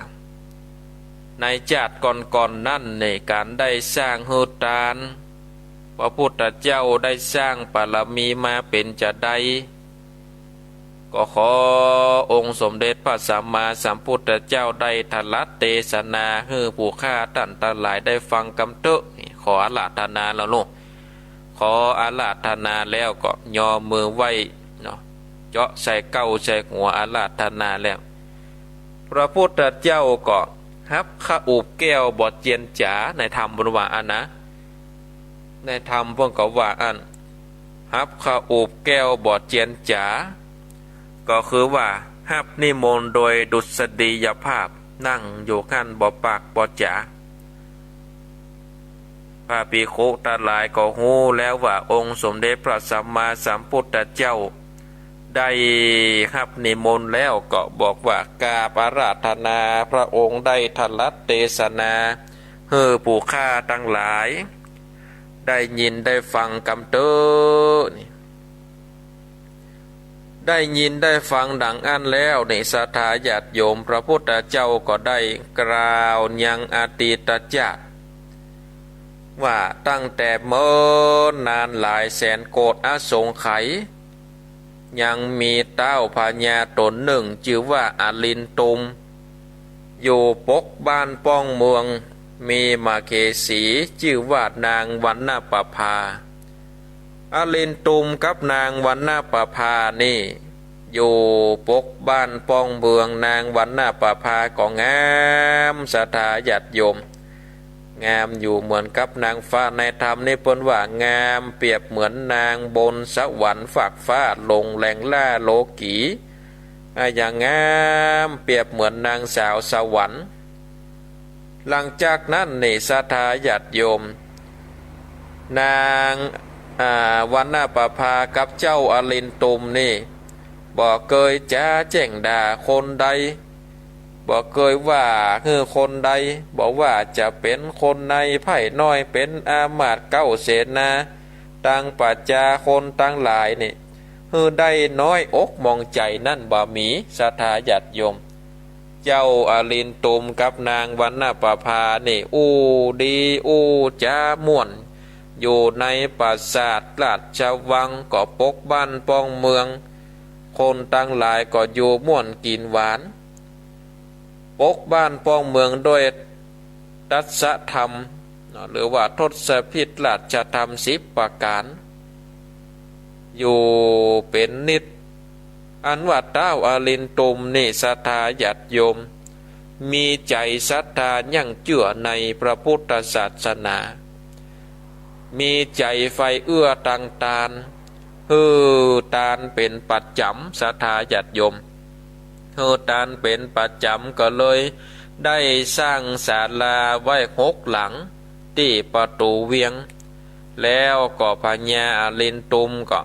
ในชาติก่อนๆ นั้นนี่ ก๋านได้สร้างหื้อตาน พระพุทธเจ้าได้สร้างบารมีมาเป๋นจาใด ก็ขอองค์สมเด็จพระสัมมาสัมพุทธเจ้าได้ตรัสเตสนาหื้อผู้ข้าต้านตังหลายได้ฟังกำเต๊อะ นี่ขออาราธนาแล้วลูก ขออาราธนาแล้วก็ยอมมือไหว้เนาะ เจาะใส่เก๊าใส่หัวอาราธนาแล้ว พระพุทธเจ้าก็ฮับข้าวอุบแก้วบ่เจียนจ๋า ในธรรมเปิ้นว่าอั้นนะ ในธรรมเปิ้นก็ว่าอั้น ฮับข้าวอุบแก้วบ่เจียนจ๋า ก็คือว่า ฮับนิมนต์โดยดุษฎียภาพ นั่งอยู่หั้นบ่ปากบ่จ๋า พระภิกขุตังหลายก็ฮู้แล้วว่าองค์สมเด็จพระสัมมาสัมพุทธเจ้าได้ฮับนิมนต์แล้ว ก็บอกว่ากราบอาราธนา พระองค์ได้ตรัสเตสนาหื้อผู้ข้าตังหลายได้ยินได้ฟังกำเต๊อะนี่ ได้ยินได้ฟังดังอั้นแล้วนี่ ศรัทธาญาติโยม พระพุทธเจ้าก็ได้กล่าวยังอดีตชาติ ว่าตั้งแต่เมินนานหลายแสนโกฏอสงไขย ยังมีท้าวพญาต๋นนึ่งจื้อว่าอลินตุม อยู่ปกบ้านป้องเมือง มีมเหสีจื้อว่านางวรรณประภา อลินตุมกับนางวรรณประภานี่ อยู่ปกบ้านป้องเมือง นางวรรณประภาก็งาม ศรัทธาญาติโยม งามอยู่เหมือนกับนางฟ้า ในธรรมนี่เปิ้นว่างามเปรียบเหมือนนางบนสวรรค์ฟากฟ้า หลงแหลงล่าโลกี อะ อย่างงามเปรียบเหมือนนางสาวสวรรค์ หลังจากนั้นนี่ ศรัทธาญาติโยม นาง อ่า วรรณประภากับเจ้าอลินตุมนี่ บ่เกยจ๋าแจ้งด่าคนใด บ่เกยว่าหื้อคนใด บ่ว่าจะเป๋นคนในพ่ายน้อย เป๋นอามาตย์เก๊าเสนา ตังปัจจาคนตังหลายนี่ หื้อได้น้อยอกหมองใจ๋นั้นบ่มี ศรัทธาญาติโยม เจ้าอลินตุมกับนางวรรณประภานี่ อู้ดีอู้จ๋าม่วน อยู่ในปราสาทราชวังก็ปกบ้านป้องเมือง คนตังหลายก็อยู่ม่วนกิ๋นหวาน ปกบ้านป้องเมืองด้วยตัสสะธรรม หรือว่าทศพิธราชธรรมสิบประก๋าน อยู่เป๋นนิตย์ อันว่าท้าวอลินตุมนี่ ศรัทธาญาติโยม มีใจ๋ศรัทธายังเจื้อในพระพุทธศาสนา มีใจ๋ใฝ่เอื้อตังตาน หื้อตานเป๋นประจ๋ำ ศรัทธาญาติโยม หื้อตานเป๋นประจ๋ำ ก็เลยได้สร้างศาลาไว้หกหลังตี้ประตู๋เวียง แล้วก็พญาอลินตุมก็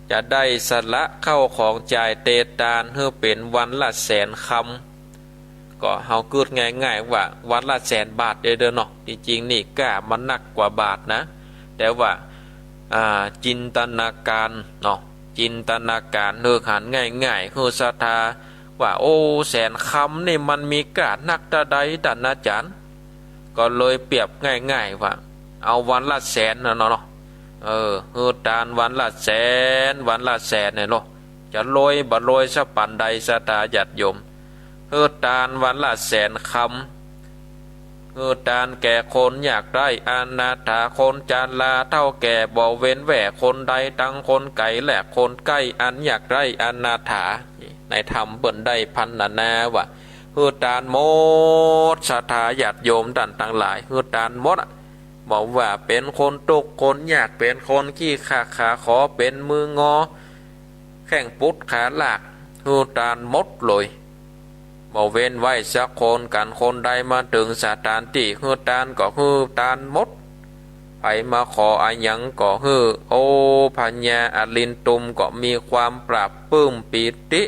จะได้สละข้าวของจ่ายเตตาน หื้อเป๋นวันละแสนคำ ก็เฮากึ๊ดง่ายๆ ว่าวันละแสนบาทเด้อเนาะ จริงๆ นี่ก้ามันนักกว่าบาทนะ แต่ว่า อ่า จินตนาก๋านเนาะ จินตนาก๋านหื้อหันง่ายๆ หื้อศรัทธาว่า โอ้ แสนคำนี่มันมีก้านักเต้าใด ต้านอาจ๋ารย์ ก็เลยเปรียบง่ายๆ ว่า เอาวันละแสนน่ะเนาะ เออ หื้อตานวันละแสน วันละแสนเนี่ยเนาะ จะรวยบ่รวยสักปานใด ศรัทธาญาติโยม หื้อตานวันละแสนคำ หื้อตานแก่คนยากไร้อนาถา คนจาราเฒ่าแก่ บ่เว้นแว่คนใด ตังคนไก๋และคนใก้ อันยากไร้อนาถา ในธรรมเปิ้นได้พรรณนาว่า หื้อตานหมด ศรัทธาญาติโยมต้านตังหลาย หื้อตานหมดอะ บ่ว่าเป๋นคนตุ๊กข์คนยาก เป๋นคนขี้ขลาดขาขอ เป๋นมืองอ แข้งปุดขาลาก หื้อตานหมดเลย บ่เว้นไว้สักคน กั๋นคนใดมาเถิงสถานตี้ หื้อตานก็หื้อตานหมด ใผมาขออะหยังก็หื้อ โอ้ พญาอลินตุมก็มีความปลาบปลื้มปีติ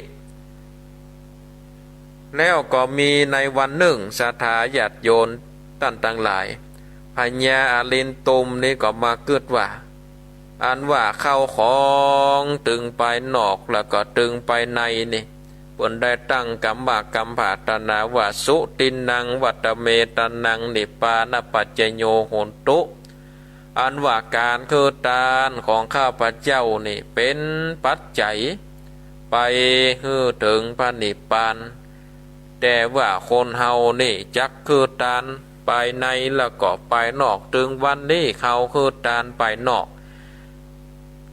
แล้วก็มีในวันนึ่ง ศรัทธาญาติโยมต้านตังหลาย พญาอลินตุมนี่ก็มากึ๊ดว่า อันว่าข้าวของตึงปายนอกแล้วก็ตึงปายในนี่ เปิ้นได้ตั้งกำว่ากำผาถนาว่า สุตินนัง วัตเมตตะนัง นิพพานะปัจจโย โหนตุ อันว่าก๋านหื้อตานของข้าพเจ้านี่เป๋นปัจจัยไปหื้อเถิงพระนิพพาน แต่ว่าคนเฮานี่จักหื้อตานปายในแล้วก็ปายนอก ตึงวันนี้เฮาหื้อตานปายนอก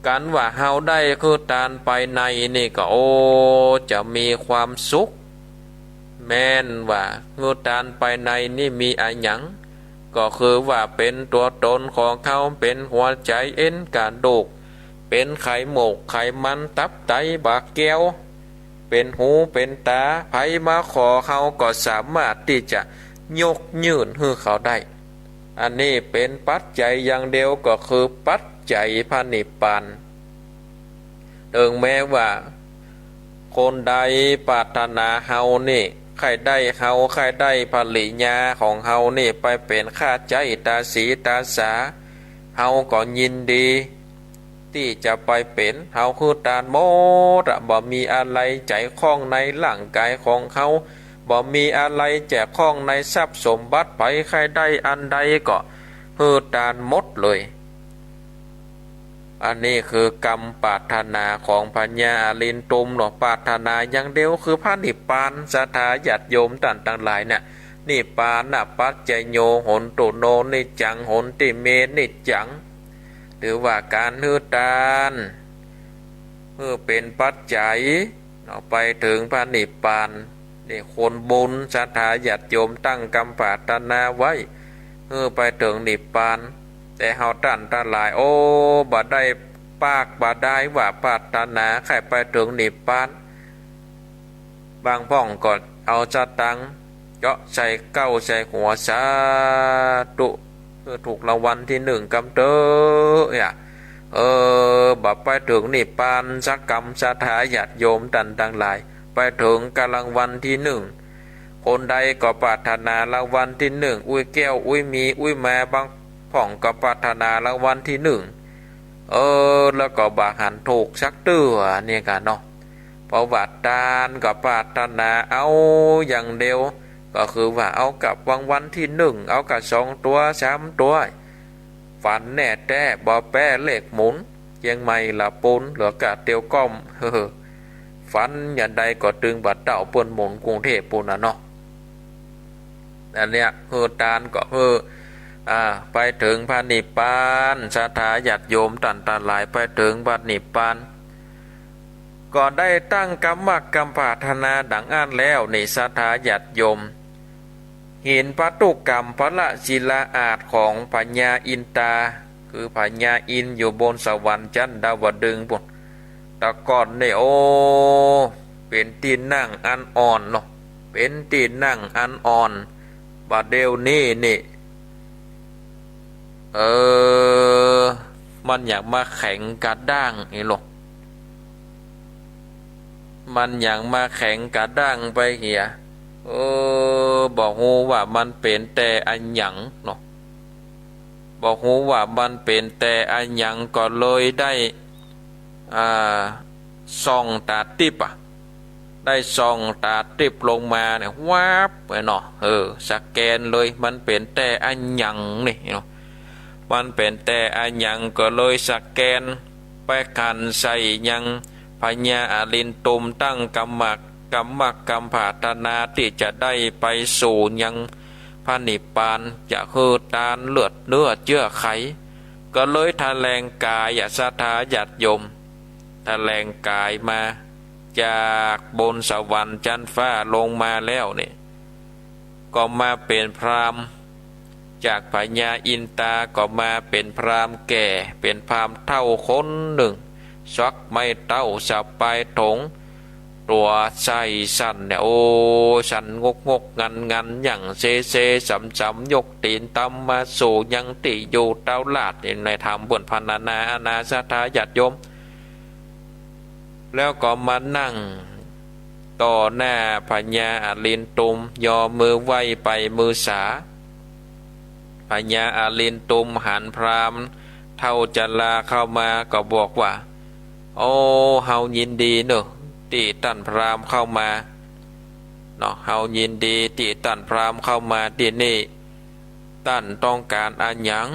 กั๋นว่าเฮาได้หื้อตานปายในนี่ก็ โอ้ จะมีความสุข แม่นว่าหื้อตานปายในนี่มีอะหยัง ก็คือว่าเป๋นตั๋วตนของเฮา เป๋นหัวใจ๋ เอ็น กระดูก เป๋นไขหมกไขมัน ตับไตปากแก้ว เป๋นหูเป๋นต๋า ใผมาขอเฮาก็สามารถตี้จะยกยื่นหื้อเขาได้ อันนี้เป๋นปัจจัยอย่างเดียว ก็คือปัจจัยพระนิพพาน เถิงแม้ว่าคนใดปรารถนาเฮานี่ ใค่ได้เฮา ใค่ได้ภริยาของเฮานี่ไปเป๋นข้าใจ๊ต๋าสีต๋าสา เฮาก็ยินดีตี้จะไปเป๋น เฮาหื้อตานหมดอะ บ่มีอะไรจะข้องในร่างก๋ายของเฮา บ่มีอะไรจะข้องในทรัพย์สมบัติ ใผใค่ได้อันใดก็หื้อตานหมดเลย อันนี้คือกำปรารถนาของพญาอรินตุมเนาะ ปรารถนาอย่างเดียวคือพระนิพพาน ศรัทธาญาติโยมต้านตังหลายเนี่ย นิพพานะปัจจโย โหนตุ โน นิจจัง โหนติ เม นิจจัง ถือว่าก๋านหื้อตาน หื้อเป๋นปัจจัยเนาะ ไปเถิงพระนิพพาน นี่คนบุญ ศรัทธาญาติโยมตั้งกำปรารถนาไว้ หื้อไปเถิงนิพพาน แต่เฮาต้านตังหลาย โอ้ บ่ได้ปากบ่ได้ว่าปรารถนาใค่ไปเถิงนิพพาน บางพ่องก็เอาสตางค์เจาะใส่เก๊าใส่หัว สาธุ หื้อถูกรางวัลตี้นึ่งกำเต๊อะ เนี่ย เออ บ่ไปเถิงนิพพานสักกำ ศรัทธาญาติโยมต้านตังหลาย ไปเถิงกะรางวัลตี้นึ่ง คนใดก็ปรารถนารางวัลตี้นึ่ง อุ้ยแก้ว อุ้ยมี อุ้ยมา บางพ่องก็ปรารถนารางวัลตี้นึ่ง เออ แล้วก็บ่หันถูกสักเตื้อ เนี่ยก่ะเนาะ เพราะว่าตานก็ปรารถนาเอาอย่างเดียว ก็คือว่าเอากับรางวัลตี้นึ่ง เอากับสองตั๋ว สามตั๋ว ฝันแน่แต๊ บ่แป๊เลขหมุน เจียงใหม่ละปูน เหลือกะเตียวก้อม เฮ้อ ฝันยามใดก็ตึงบ่าเต้าเปิ้นหมุนกรุงเทพฯ ปู้นน่ะเนาะ อันเนี้ย หื้อตานก็หื้อ อ่า ไปเถิงพระนิพพาน ศรัทธาญาติโยมต้านตังหลาย ไปเถิงพระนิพพาน ก็ได้ตั้งกำมักกำปรารถนาดังอั้นแล้วนี่ ศรัทธาญาติโยม หินปทุกัมภะละศิลาอาสน์ของพญาอินตา คือพญาอินทร์อยู่บนสวรรค์จั๊นดาวดึงส์ปู้น แต่ก่อนนี่ โอ้ เป๋นตี้นั่งอันอ่อนเนาะ เป๋นตี้นั่งอันอ่อน บ่าเดี่ยวนี้นี่ เออ มันหยังมาแข็งกระด้างนี่ลอ มันหยังมาแข็งกระด้างไปเหีย เออ บ่ฮู้ว่ามันเป๋นแต่อะหยังเนาะ บ่ฮู้ว่ามันเป๋นแต่อะหยัง ก็เลยได้ อ่า ส่องต๋าติ๊บอะ ได้ส่องต๋าติ๊บลงมาเนี่ย วับไปเนาะ เออ สแกนเลย มันเป๋นแต่อะหยังนี่เนาะ มันเป๋นแต่อะหยัง ก็เลยสแกน ไปหันใส่ยังพญาอรินตุม ตั้งกำมัก กำมักกำปรารถนาตี้จะได้ไปสู่ยังพระนิพพาน จะหื้อตานเลือดเนื้อเจื้อไข ก็เลยแถลงก๋ายอะ ศรัทธาญาติโยม แถลงก๋ายมา จากบนสวรรค์จั๊นฟ้าลงมาแล้วนี่ ก็มาเป๋นพราหมณ์ จากพญาอินตาก็มาเป๋นพราหมณ์แก่ เป๋นพราหมณ์เฒ่าคนนึ่ง สักไม้เต๊าสะปายถง ตั๋วใส่สั่นเนี่ย โอ้ สั่นงกงกงันงัน หยั่งเซเซสำสำ ยกตี๋นตำมาสู่ยังตี้อยู่เต๊าลาด นี่ในธรรมเปิ้นพรรณนาอานา ศรัทธาญาติโยม แล้วก็มานั่งต่อหน้าพญาอรินตุม ยอมือไหว้ไปมือสา พญาอรินตุมหันพราหมณ์เฒ่าจราเข้ามาก็บอกว่า โอ้ เฮายินดีเนาะ ตี้ต้านพราหมณ์เข้ามาเนาะ เฮายินดีตี้ต้านพราหมณ์เข้ามาตี้นี่ ต้านต้องก๋านอะหยัง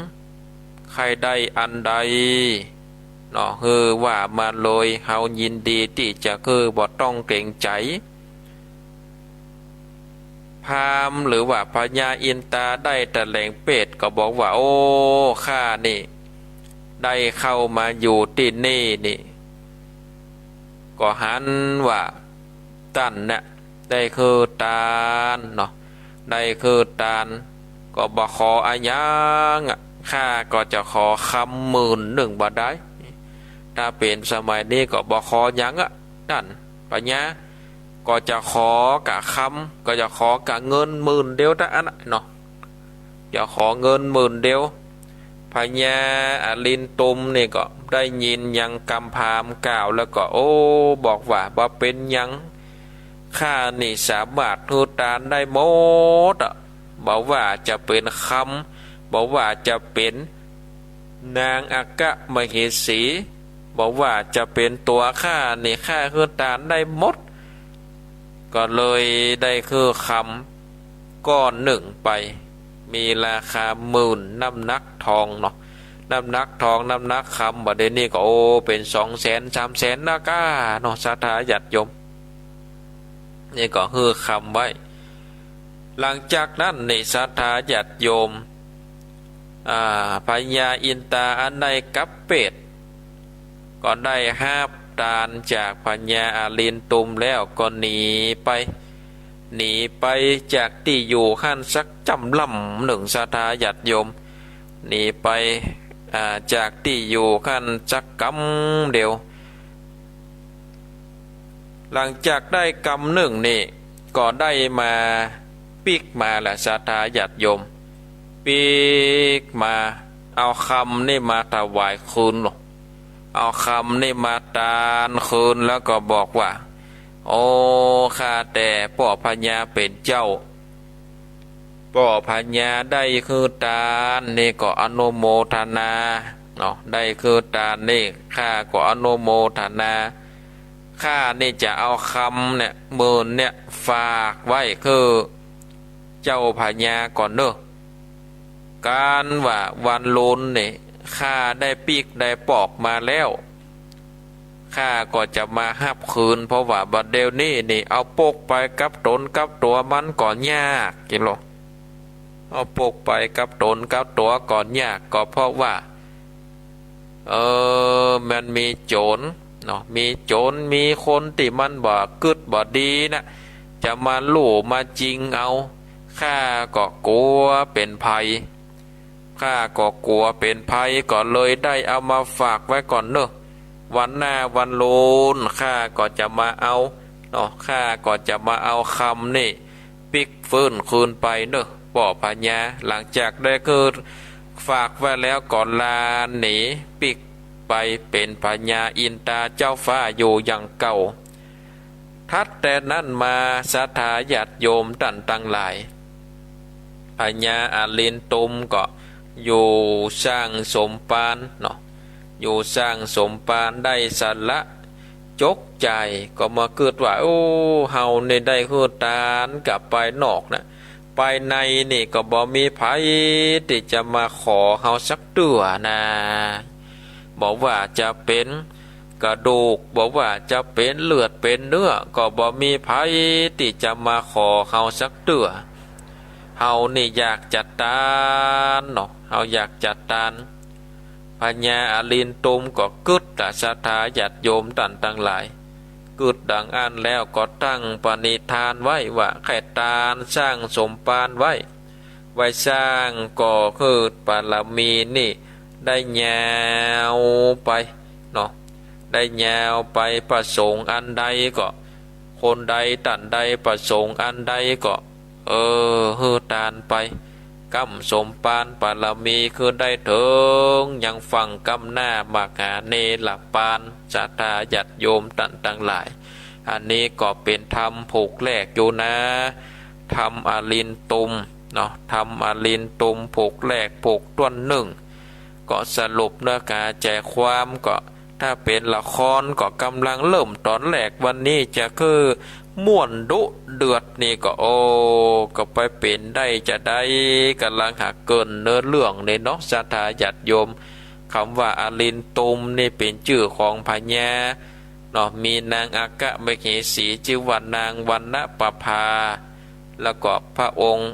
ใค่ได้อันใดเนาะ หื้อว่ามาเลย เฮายินดีตี้จะหื้อ บ่ต้องเก๋งใจ๋ พราหมณ์หรือว่าพญาอินตาได้แถลงเปตก็บอกว่า โอ้ ข้านี่ ได้เข้ามาอยู่ตี้นี่นี่ ก็หันว่าต้านน่ะ ได้หื้อตานเนาะ ได้หื้อตาน ก็บ่ขออะหยังอะ ข้าก็จะขอคำหมื่นนึ่งบ่ได้ ถ้าเป๋นสมัยนี้ก็บ่ขอหยังอะ ต้านพญา ก็จะขอกะคำ ก็จะขอกะเงินหมื่นเดียวเต้าอั้นน่ะเนาะ จะขอเงินหมื่นเดียว พญาอลินตุมนี่ก็ได้ยินยังกำพราหมณ์กล่าวแล้วก็ โอ้ บอกว่า บ่เป๋นหยัง ข้านี่สามารถหื้อตานได้หมดอะ บ่ว่าจะเป๋นคำ บ่ว่าจะเป๋นนางอัคคมเหสี บ่ว่าจะเป๋นตั๋วข้านี่ ข้าหื้อตานได้หมด ก็เลยได้หื้อคำก้อนนึ่งไป มีราคาหมื่นน้ำหนักทองเนาะ น้ำหนักทอง น้ำหนักคำ บ่าเดี่ยวนี้ก็ โอ้ เป๋นสองแสน สามแสน นาก้าเนาะ ศรัทธาญาติโยม นี่ก็หื้อคำไว้ หลังจากนั้นนี่ ศรัทธาญาติโยม อ่า พญาอินตาอันได้กับเปต ก็ได้ฮับตานจากพญาอลินตุมแล้วก็หนีไป หนีไปจากตี้อยู่หั้นสักจ้ำล่ำนึ่ง ศรัทธาญาติโยม หนีไป อ่า จากตี้อยู่หั้นสักกำเดียว หลังจากได้กำนึ่งนี่ ก็ได้มาปิ๊กมาแหละ ศรัทธาญาติโยม ปิ๊กมา เอาคำนี่มาถวายคืนเนาะ เอาคำนี่มาตานคืน แล้วก็บอกว่า โอ้ ข้าแต่ป้อพญาเป๋นเจ้า ป้อพญาได้หื้อตานนี่ก็อนุโมทนาเนาะ ได้หื้อตานนี่ข้าก็อนุโมทนา ข้านี่จะเอาคำเนี่ยหมื่นเนี่ยฝากไว้คือเจ้าพญาก่อนเนาะ ก๋านว่าวันลุนนี่ ข้าได้ปิ๊กได้ปอกมาแล้ว ข้าก็จะมาฮับคืน เพราะว่าบ่าเดี่ยวนี้นี่ เอาปกไปกับตนกับตั๋วมันก็ยาก เห็นบ่ เอาปกไปกับตนกับตั๋วก็ยาก ก็เพราะว่า เออ มันมีโจ๋รเนาะ มีโจ๋ร มีคนตี้มันบ่กึ๊ดบ่ดีนะ จะมาลู่มาจิงเอา ข้าก็กั๋วเป๋นภัย ข้าก็กั๋วเป๋นภัย ก็เลยได้เอามาฝากไว้ก่อนเนาะ วันหน้าวันลุนข้าก็จะมาเอาเนาะ ข้าก็จะมาเอาคำนี่ปิ๊กฟื้นคืนไปเนาะป้อพญา หลังจากได้หื้อฝากไว้แล้วก็ลาหนีปิ๊กไปเป๋นพญาอินตาเจ้าฟ้าอยู่อย่างเก่า ถัดแต่นั้นมาศรัทธาญาติโยมต้านตังหลาย พญาอลินตุมก็อยู่สร้างสมภารเนาะ อยู่สร้างสมภารได้สละจกจ่าย ก็มากึ๊ดว่า โอ้ เฮานี่ได้หื้อตานกับปายนอกนะ ปายในนี่ก็บ่มีใผตี้จะมาขอเฮาสักเตื้อนา บ่ว่าจะเป๋นกระดูก บ่ว่าจะเป๋นเลือดเป๋นเนื้อ ก็บ่มีใผตี้จะมาขอเฮาสักเตื้อ เฮานี่อยากจะตานเนาะ เฮาอยากจะตาน พญาอลินตุมก็กึ๊ดละศรัทธาญาติโยมต้านตังหลาย กึ๊ดดังอั้นแล้วก็ตั้งปณิธานไว้ว่า ใค่ตานสร้างสมภารไว้ ไว้สร้างก่อหื้อบารมีนี่ได้ยาวไปเนาะ ได้ยาวไป ประสงค์อันใดก็ คนใดต้านใดประสงค์อันใดก็ เออ หื้อตานไป ก้ำสมภารบารมีคือได้เถิงยังฝั่งก้ำหน้ามหาเนรปาน ศรัทธาญาติโยมต้านตังหลาย อันนี้ก็เป๋นธรรมผูกแรกอยู่นะ ธรรมอลินตุมเนาะ ธรรมอลินตุมผูกแรก ผูกต้นนึ่ง ก็สรุปเนื้อหาใจ๋ความก็ ถ้าเป๋นละครก็ก่ำลังเริ่มต๋อนแรก วันนี้จะคือม่วนดุเดือดนี่ก็ โอ้ ก็ไปเป๋นได้จาใด ก่ำลังหาเกริ่นเนื้อเรื่องนี่เนาะ ศรัทธาญาติโยม กำว่าอลินตุมนี่เป๋นจื้อของพญาเนาะ มีนางอัคคมเหสีจื้อว่านางวรรณประภา แล้วก็พระองค์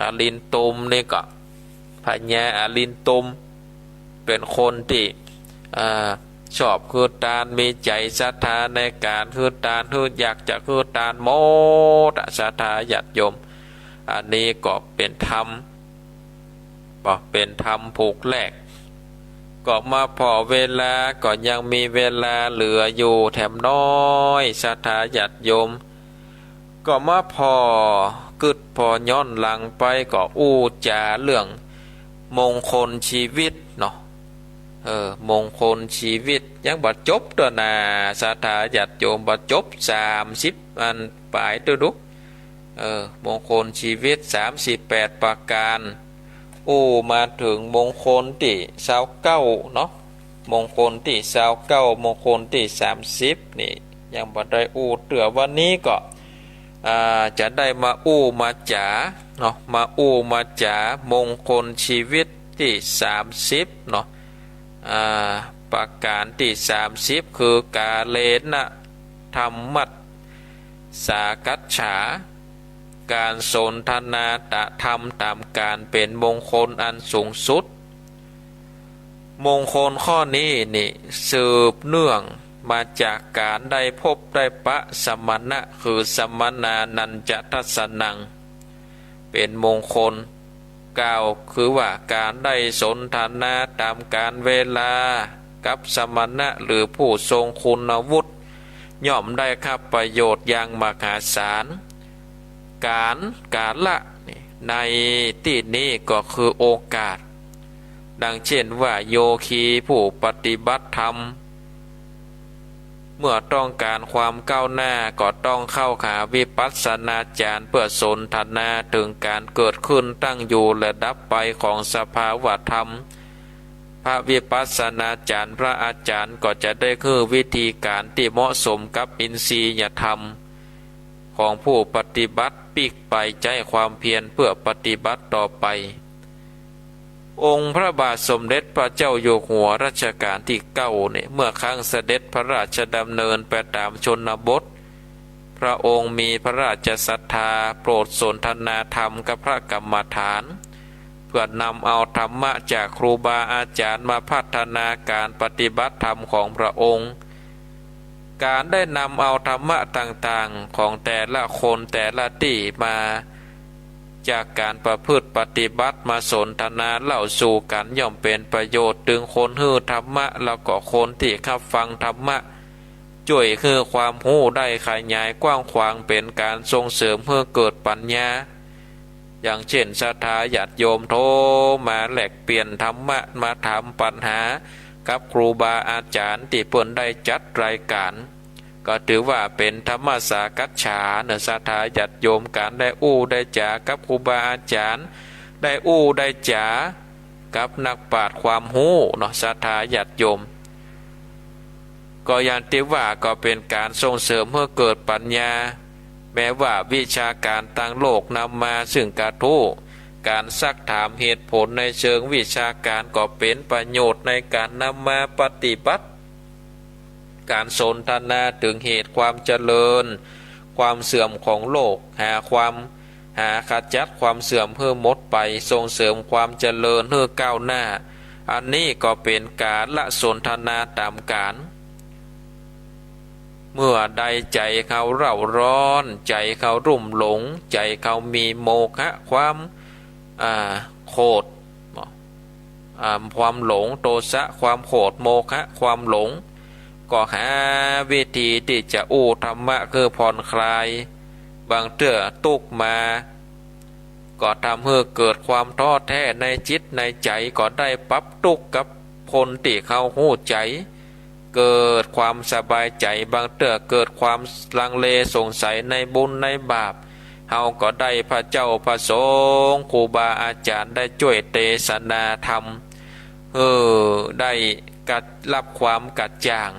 อลินตุมนี่ก็ พญาอลินตุมเป๋นคนตี้ เอ่อ ชอบหื้อตาน มีใจ๋ศรัทธาในก๋านหื้อตาน หื้อ อยากจะหื้อตานหมดอะ ศรัทธาญาติโยม อันนี้ก็เป๋นธรรม บ่ เป๋นธรรมผูกแรก ก็มาผ่อเวลา ก็ยังมีเวลาเหลืออยู่แถมน้อย ศรัทธาญาติโยม ก็มาผ่อกึ๊ดผ่อย้อนหลังไปก็อู้จ๋าเรื่องมงคลชีวิตเนาะ เออ มงคลชีวิตยังบ่จบตั๊วนา ศรัทธาญาติโยม บ่จบสามสิบอันปายตั๊วดุ เออ มงคลชีวิตสามสิบแปดประการ อู้มาเถิงมงคลตี้ซาวเก้าเนาะ มงคลตี้ซาวเก้า มงคลตี้สามสิบนี่ยังบ่ได้อู้เตื้อ วันนี้ก็ อ่า จะได้มาอู้มาจ๋าเนาะ มาอู้มาจ๋ามงคลชีวิตตี้สามสิบเนาะ อ่า ประการตี้สามสิบ คือ กาเลนะธัมมัสสากัจฉา ก๋านสนทนาตะธรรมต๋ามก๋านเป๋นมงคลอันสูงสุด มงคลข้อนี้นี่สืบเนื่องมาจากก๋านได้พบได้ปะสมณะ คือสมณานัญจะทัสสนัง เป๋นมงคล กล่าวคือว่าก๋านได้สนทนาต๋ามก๋านเวลากับสมณะหรือผู้ทรงคุณวุฒิ ย่อมได้ฮับประโยชน์อย่างมหาศาล ก๋าน กาละ ในตี้นี้ก็คือโอกาส ดังเช่นว่าโยคีผู้ปฏิบัติธรรม เมื่อต้องก๋านความก้าวหน้าก็ต้องเข้าหาวิปัสสนาจารย์เพื่อสนทนาเถิงก๋านเกิดขึ้นตั้งอยู่และดับไปของสภาวะธรรม พระวิปัสสนาจารย์ พระอาจารย์ก็จะได้หื้อวิธีก๋านตี้เหมาะสมกับอินทรียธรรมของผู้ปฏิบัติปิ๊กไปใจ๊ความเพียรเพื่อปฏิบัติต่อไป องค์พระบาทสมเด็จพระเจ้าอยู่หัวรัชกาลตี้เก้าเนี่ย เมื่อครั้งเสด็จพระราชดำเนินไปต๋ามชนบท พระองค์มีพระราชศรัทธาโปรดสนทนาธรรมกับพระกรรมฐาน เพื่อนำเอาธรรมะจากครูบาอาจารย์มาพัฒนาก๋านปฏิบัติธรรมของพระองค์ ก๋านได้นำเอาธรรมะต่างๆ ของแต่ละคนแต่ละตี้มา จากก๋านประพฤติปฏิบัติมาสนทนาเล่าสู่กั๋น ย่อมเป๋นประโยชน์เถิงคนหื้อธรรมะ แล้วก็คนตี้ฮับฟังธรรมะ จ้วยหื้อความฮู้ได้ขยายกว้างขวาง เป๋นก๋านส่งเสริมหื้อเกิดปัญญา อย่างเช่นศรัทธาญาติโยมโทรมาแลกเปลี่ยนธรรมะ มาถามปัญหากับครูบาอาจารย์ตี้เปิ้นได้จัดรายก๋าน ก็ถือว่าเป๋นธรรมสากัจฉาเนาะ ศรัทธาญาติโยม ก๋านได้อู้ได้จ๋ากับครูบาอาจารย์ ได้อู้ได้จ๋ากับนักปราชญ์ความฮู้เนาะ ศรัทธาญาติโยม ก็อย่างตี้ว่าก็เป๋นก๋านส่งเสริมหื้อเกิดปัญญา แม้ว่าวิชาก๋านตางโลกนำมาซึ่งกระทู้ ก๋านซักถามเหตุผลในเชิงวิชาก๋านก็เป๋นประโยชน์ในก๋านนำมาปฏิบัติ ก๋านสนทนาเถิงเหตุความเจริญ ความเสื่อมของโลก หาความ หาขจัดความเสื่อมหื้อหมดไป ส่งเสริมความเจริญหื้อก้าวหน้า อันนี้ก็เป๋นก๋าละสนทนาต๋ามก๋าน เมื่อใดใจ๋เฮาเร่าร้อน ใจ๋เฮาลุ่มหลง ใจ๋เฮามีโมหะ ความ อ่า โขด อ่า ความหลง โทสะ ความโขด โมหะ ความหลง ก็หาวิธีตี้จะอู้ธรรมะหื้อผ่อนคลาย บางเตื้อตุ๊กข์มา ก็ทำหื้อเกิดความท้อแท้ในจิตในใจ๋ ก็ได้ปรับตุ๊กข์กับคนตี้เฮาฮู้ใจ๋ เกิดความสบายใจ๋ บางเตื้อเกิดความลังเลสงสัยในบุญในบาป เฮาก็ได้พระเจ้าพระสงฆ์ครูบาอาจารย์ได้จ้วยเตสนาธรรม หื้อได้กระ รับความกระจ่าง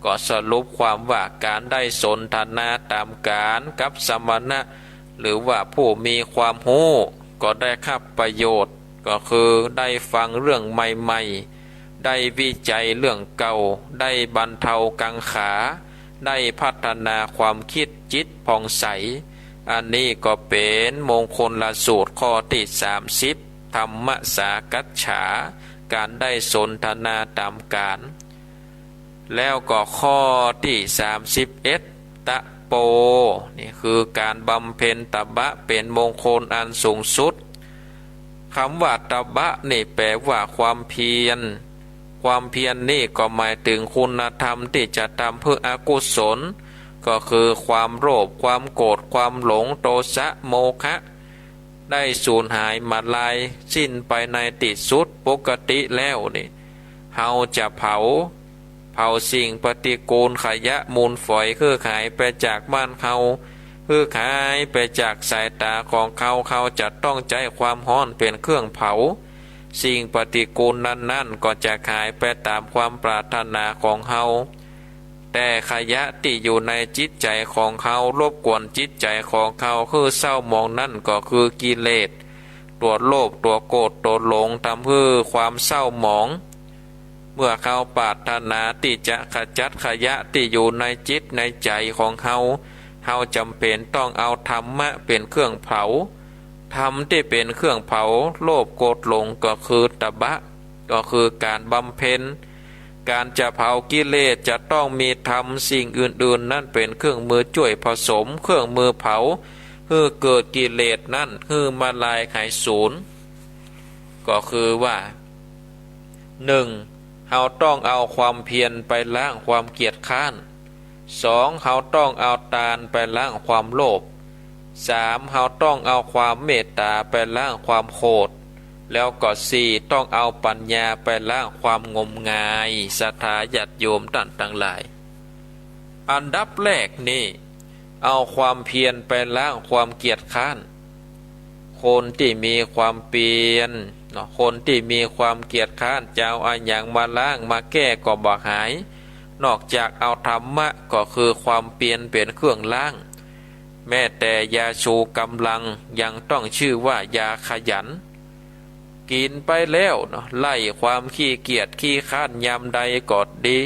ก็สรุปความว่าก๋านได้สนทนาต๋ามก๋านกับสมณะ หรือว่าผู้มีความฮู้ ก็ได้ฮับประโยชน์ ก็คือได้ฟังเรื่องใหม่ๆ ได้วิจัยเรื่องเก่า ได้บรรเทากังขา ได้พัฒนาความคิดจิตผ่องใส อันนี้ก็เป๋นมงคลสูตรข้อตี้สามสิบ ธัมมสากัจฉา ก๋านได้สนทนาต๋ามก๋าน แล้วก็ข้อตี้สามสิบเอ็ด ตะโป นี่คือก๋านบำเพ็ญตบะเป๋นมงคลอันสูงสุด กำว่าตบะนี่แปลว่าความเพียร ความเพียรนี่ก็หมายเถิงคุณธรรมตี้จะทำหื้ออกุศล ก็คือความโลภ ความโกรธ ความหลง โทสะ โมหะ ได้สูญหายหมดลายสิ้นไปในตี้สุด ปกติแล้วนี่ เฮาจะเผา เผาสิ่งปฏิกูล ขยะมูลฝอย หื้อหายไปจากบ้านเฮา หื้อหายไปจากสายต๋าของเฮา เฮาจะต้องใจ๊ความฮ้อนเป๋นเครื่องเผา สิ่งปฏิกูลนั้นๆ ก็จะหายไปต๋ามความปรารถนาของเฮา แต่ขยะตี้อยู่ในจิตใจ๋ของเฮา รบกวนจิตใจ๋ของเฮาหื้อเศร้าหมองนั้นก็คือกิเลส ตั๋วโลภ ตั๋วโกรธ ตั๋วหลง ทำหื้อความเศร้าหมอง เมื่อเฮาปรารถนาตี้จะขจัดขยะตี้อยู่ในจิตในใจ๋ของเฮา เฮาจ๋ำเป๋นต้องเอาธรรมะเป๋นเครื่องเผา ธรรมตี้เป๋นเครื่องเผาโลภโกรธหลงก็คือตบะ ก็คือก๋านบำเพ็ญ ก๋านจะเผากิเลสจะต้องมีธรรม สิ่งอื่นๆ นั้นเป๋นเครื่องมือจ้วยผสม เครื่องมือเผา หื้อเกิดกิเลสนั้นหื้อหมดลายหายสูญ ก็คือว่า หนึ่ง เฮาต้องเอาความเพียรไปล้างความเกียจคร้าน สอง เฮาต้องเอาตานไปล้างความโลภ สาม เฮาต้องเอาความเมตต๋าไปล้างความโขด แล้วก็ สี่ ต้องเอาปัญญาไปล้างความงมงาย ศรัทธาญาติโยมต้านตังหลาย อันดับแรกนี่ เอาความเพียรไปล้างความเกียจคร้าน คนตี้มีความเพียรเนาะ คนตี้มีความเกียจคร้าน จะเอาอะหยังมาล้างมาแก้ก็บ่หาย นอกจากเอาธรรมะก็คือความเพียรเป๋นเครื่องล้าง แม้แต่ยาชูกำลังยังต้องชื่อว่ายาขยัน กิ๋นไปแล้วเนาะ ไล่ความขี้เกียจขี้คร้านยามใดก็ดี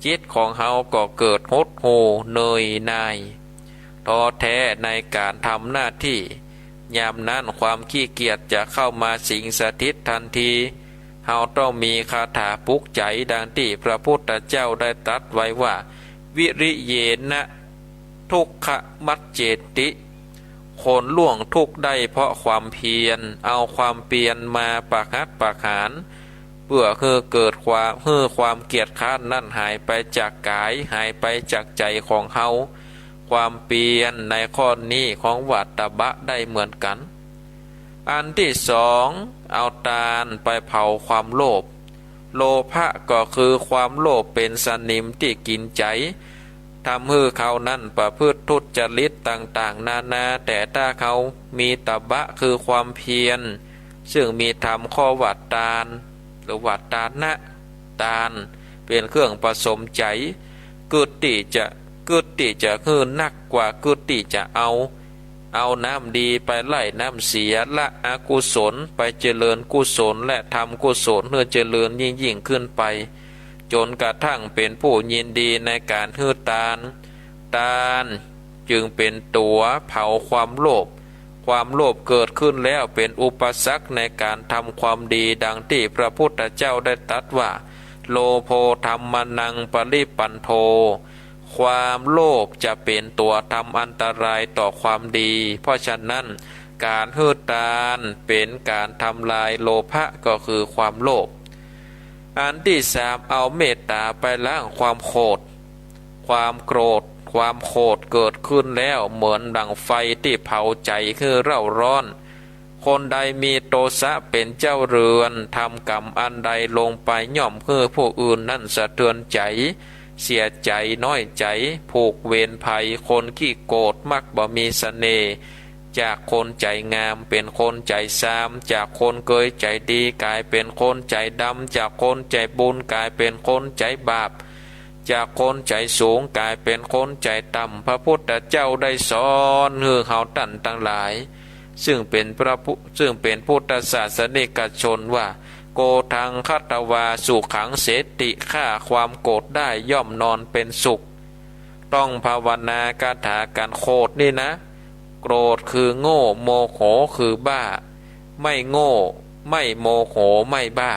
จิตของเฮาก็เกิดหดหู่เหนื่อยหน่าย ท้อแท้ในก๋านทำหน้าตี้ ยามนั้นความขี้เกียจจะเข้ามาสิงสถิตทันที เฮาต้องมีคาถาปลุกใจ๋ดังตี้พระพุทธเจ้าได้ตรัสไว้ว่า วิริเยนะ ทุกขมัจเจติ คนล่วงทุกข์ได้เพราะความเพียร เอาความเพียรมาประหัตประหาร เพื่อหื้อเกิดความ หื้อความเกียจคร้านนั้นหายไปจากก๋าย หายไปจากใจ๋ของเฮา ความเพียรในข้อนี้ฮ้องว่าตบะได้เหมือนกั๋น อันตี้สอง เอาตานไปเผาความโลภ โลภะก็คือความโลภเป๋นสนิมตี้กิ๋นใจ๋ ทำหื้อเฮานั้นประพฤติทุจริตต่างๆ นานา แต่ถ้าเฮามีตบะคือความเพียร ซึ่งมีธรรมข้อว่าตาน หรือว่าตานะ ตาน เป๋นเครื่องผสมใจ๋ กึ๊ดตี้จะ กึ๊ดตี้จะหื้อนักกว่า กึ๊ดตี้จะเอา เอาน้ำดีไปไล่น้ำเสีย ละอกุศลไปเจริญกุศล และทำกุศลหื้อเจริญยิ่งๆ ขึ้นไป จ๋นกระทั่งเป๋นผู้ยินดีในก๋านหื้อตาน ตานจึงเป๋นตั๋วเผาความโลภ ความโลภเกิดขึ้นแล้วเป๋นอุปสรรคในก๋านทำความดี ดังตี้พระพุทธเจ้าได้ตรัสว่า โลโภธัมมานังปริปันโท ความโลภจะเป๋นตั๋วทำอันตรายต่อความดี เพราะฉะนั้น ก๋านหื้อตานเป๋นก๋านทำลายโลภะ ก็คือความโลภ อันตี้สาม เอาเมตต๋าไปล้างความโขด ความโกรธ ความโขดเกิดขึ้นแล้วเหมือนดั่งไฟตี้เผาใจ๋หื้อเร่าร้อน คนใดมีโทสะเป๋นเจ้าเรือน ทำกรรมอันใดลงไปย่อมหื้อผู้อื่นนั้นสะเทือนใจ๋ เสียใจ๋ น้อยใจ๋ ผูกเวรภัย คนขี้โกรธมักบ่มีเสน่ห์ จากคนใจ๋งามเป๋นคนใจ๋ซาม จากคนเกยใจ๋ดีก๋ายเป๋นคนใจ๋ดำ จากคนใจ๋บุญก๋ายเป๋นคนใจ๋บาป จากคนใจ๋สูงก๋ายเป๋นคนใจ๋ต่ำ พระพุทธเจ้าได้สอนหื้อเฮาต้านตังหลาย ซึ่งเป๋นพระพุ ซึ่งเป๋นพุทธศาสนิกชนว่า โกธังคัตวาสุขังเสติ ฆ่าความโกรธได้ย่อมนอนเป๋นสุข ต้องภาวนาคาถาก๋านโขดนี่นะ โกรธคือโง่ โมโหคือบ้า ไม่โง่ ไม่โมโห ไม่บ้า